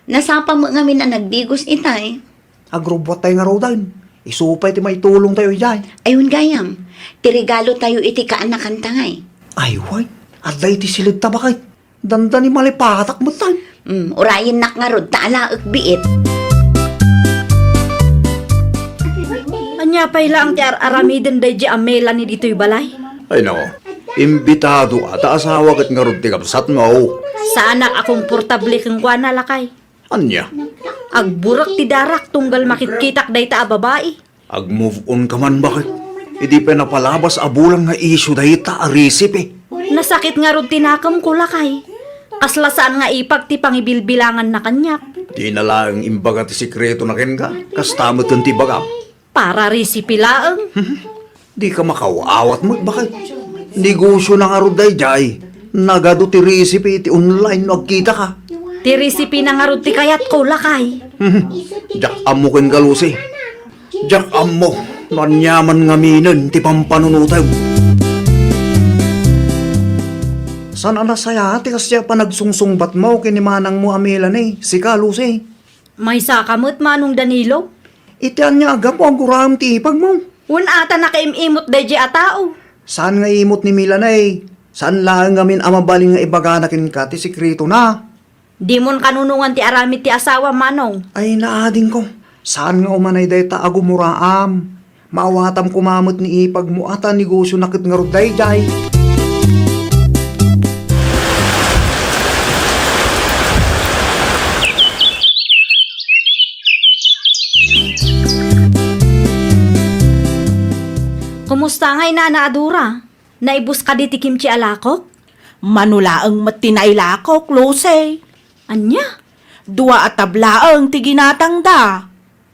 Nasapa met ngamin a nagdigos itay. Agrubbuattay ngaruden. Isu pay ti maitulongtayo idiay. Ayun gayam. Ti regalotayo iti kaanakanta ngay. Ay, way. Adda iti siledta, baket. Dandani malipatak met, tay. Mm, urayennak ngarud ta alaek biit. Ania pay laeng ti ar-aramiden daydi a Melanie ditoy balay? Ay, nako. Imbitado a, ta asawa ket ngarud ti kabsatmo. Saanak a komportable kenkuana, lakay. Ania? Agburek ti darak tunggal makitkitak dayta a babai. Ag-move on ka man, baket? Idi pay napalabas a bulan nga isyu dayta a recipe. Nasakit ngarud ti nakemko, lakay. Kasla saan nga ipag ti pangibilbilanganna kaniak. Dina laeng imbaga ti sekretona kenka, kasta met ken ti ibagam. Para recipe laeng. Dika makaw-awat met, baket? Negosiona ngarud daydiay. Nagadu ti recipe iti online no agkitaka. Ti recipena ngarud ti kayatko, lakay. Diak ammo kenka, Lucy. Diak ammo no aniaman ngaminen ti pampanunotem. Saan a nasayaat ti kasdiay a panagsungsungbatmo ken ni manangmo a Melanie, sika, Lucy? Maysaka met, Manong Danilo. Iti ania a gapu a guraem ti ipagmo? Wen a ta nakaim-imot daydiay a tao. Saan nga imot ni Melanie? Saan laeng ngamin a mabalin nga ibagana kenka ti sekretona? Dimon kanunongan ti aramid ti asawam, Manong. Ay, naadingko. Saan nga umanay dayta a gumuraam? Maawatam koma met ni ipagmo a ta negosiona ket ngarud daydiay. Kumusta ngay, Nana a Dora? Naibus kadi ti kimchi a lakok? Mano laeng met ti nailakok, Lucy. Ania? Dua a tab laeng ti ginatangda.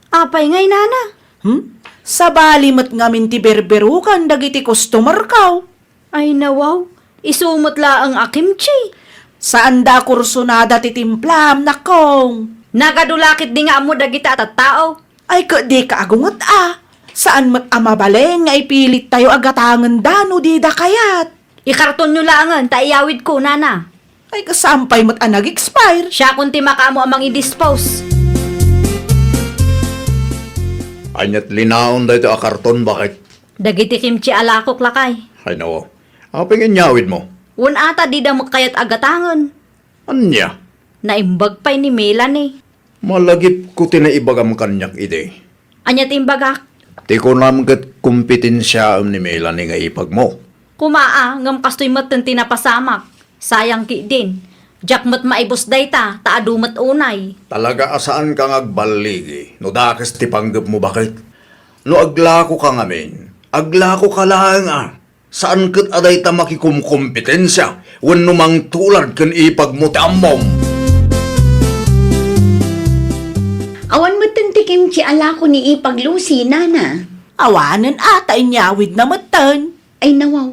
Apay ngay, nana? Hmm? Sabali met ngamin ti berberukan dagiti customerko. Ay, nawaw, isu met laeng a kimchi. Saanda a kursunada ti timplam, nakong. Nagadu la ketdi nga ammo dagita a tattao. Ay, ket dika agunget a. Saan met a mabalin nga ipilittayo a gatangenda no dida kayat. Ikartonyo laengen ta iyawidko, nana. Ay, kasam pay met a nag-expire. Siakon ti makaammo a mangidispose. Ania't linaon daytoy a karton, baket? Dagiti kimchi a lakok, lakay. Ay, nao. Apay nga inyawidmo? Wen ata dida met kayat a gatangen. Ania? Naimbag pay ni Melanie. Malagipko ti naibagam kaniak idi. Ania ti imbagak? Ti kunam ket kompetensiaem ni Melanie nga ipagmo. Koma a, ngem kastoy metten ti napasamak. Sayang ketdin. Diak met maibus dayta, ta adu met unay. Talaga a saanka nga agballigi no dakes ti panggepmo, baket? No aglakoka ngamin, aglakoka laeng a. Saan ket a dayta makikomkompetensia wenno mangtulad ken ipagmo ti ammom. Awan metten ti kimchi a lako ni ipag Lucy, nana. Awanen a ta inyawidna metten. Ay, nawaw.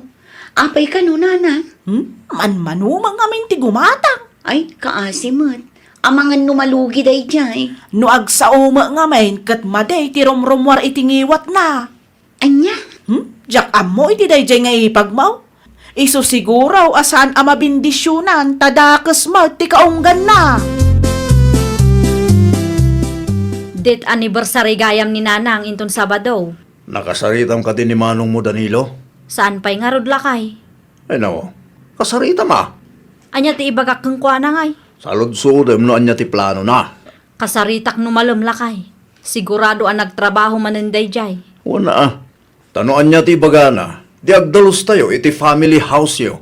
Apay kano, nana? Hmm? Manmanumang amin ti gumatang. Ay, kaasi met. Amangan no malugi daydiay. No agsao met ngamin ket madi ti rumrumuar iti ngiwatna. Ania? Hmm? Diak ammo iti daydiay nga ipagmo. Isu siguro a saan a mabindisionan ta dakes met ti kaungganna. Death anniversary gayam ni Nanang inton Sabado. Nakasaritam kadi ni manongmo, Danilo? Saan pay ngarud, lakay? Ay, nao. Kasaritam a. Ania ti ibagak kenkuana, ngay? Saludsodem no ania ti planona. Kasaritak no malem, lakay. Sigurado a nagtrabaho manen daydiay. Wen a. Ta no ania ti ibagana, di agdalustayo iti family house-yo.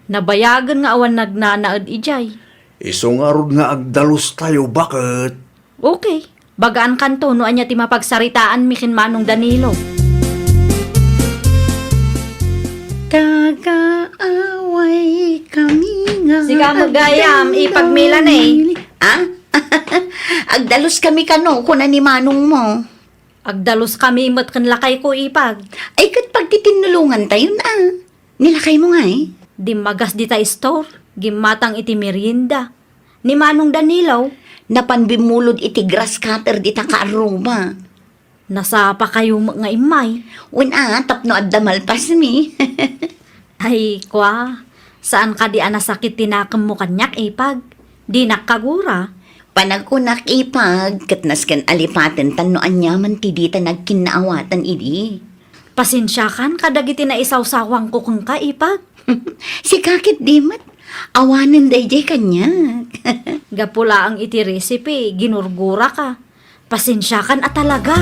Nabayagen nga awan nagnanaed idiay. Isu ngarud nga agdalustayo, baket. Okay. Bagaankanto no ania ti mapagsaritaanmi ken Manong Danilo. Kakaaway kami nga. Sika met gayam, agdalus ipagmilane. Ah? Agdalus kami kano, kuna ni manongmo. Agdalus kami met ken lakayko, ipag. Ay, ket pagtitinnulongantayon a. Ni lakaymo ngay? Dimmagas dita store, gimmatang iti merienda. Ni Manong Danilo? Napan bimmulod iti grass cutter dita kaarruba. Nasapakayo met nga immay. Wen a, tapno adda malpasmi. Ay, kua, saan kadi a nasakit ti nakemmo kaniak, ipag? Dinak kagura. Panagkunak, ipag, ket nasken a lipaten tan no aniaman ti dita nagkinnaawatan idi. Pasensiakan kadagiti naisawsawangko kenka, ipag. Sika ket di met. Awanen daydiay kaniak. Gapu laeng iti recipe, ginurguraka. Pasensiakan a talaga.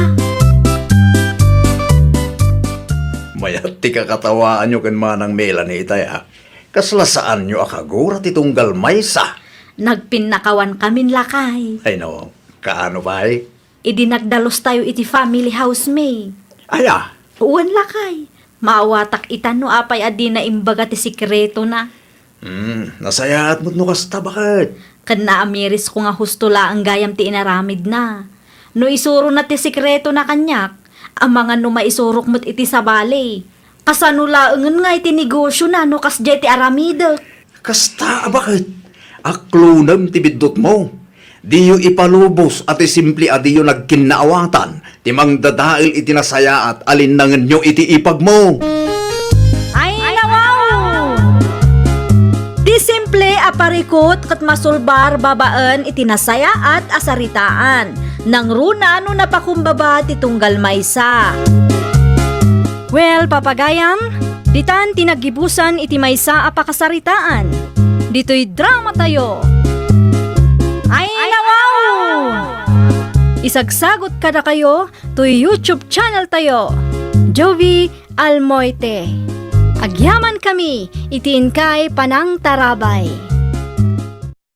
Mayat ti kakatawaanyo ken Manang Melanie itay a. Kasla saanyo a kagura ti tunggal maysa. Nagpinnakawankamin, lakay. Ay no, kaano pay? Idi nagdalustayo iti family house-mi. Aya? Wen, lakay. Maawatak ita no apay a dina imbaga ti sekretona. Hmm, nasayaat met no kasta, baket? Ken naamirisko nga husto laeng gayam ti inaramidna. No isurona ti sekretona kaniak, amangan no maisurok met iti sabali. Kasano laengen nga iti negosiona no kasdiay ti aramidek? Kasta a baket, aklonem ti biddutmo. Diyo ipalubos a ti simple a diyo nagkinnaawatan ti mangdadael iti nasayaat a linnangenyo iti ipagmo. Ay, nawaw! Ti simple a parikut ket masulbar babaen iti nasayaat a saritaan. Nangruna no napakumbaba ti tunggal maysa. Well, papagayam, ditan ti naggibusan iti maysa a pakasaritaan. Ditoy drama tayo. Ay, nawaw! Isagsagot kadakayo toy YouTube channel tayo, Jovi Almoite. Agyaman kami iti inkay panangtarabay.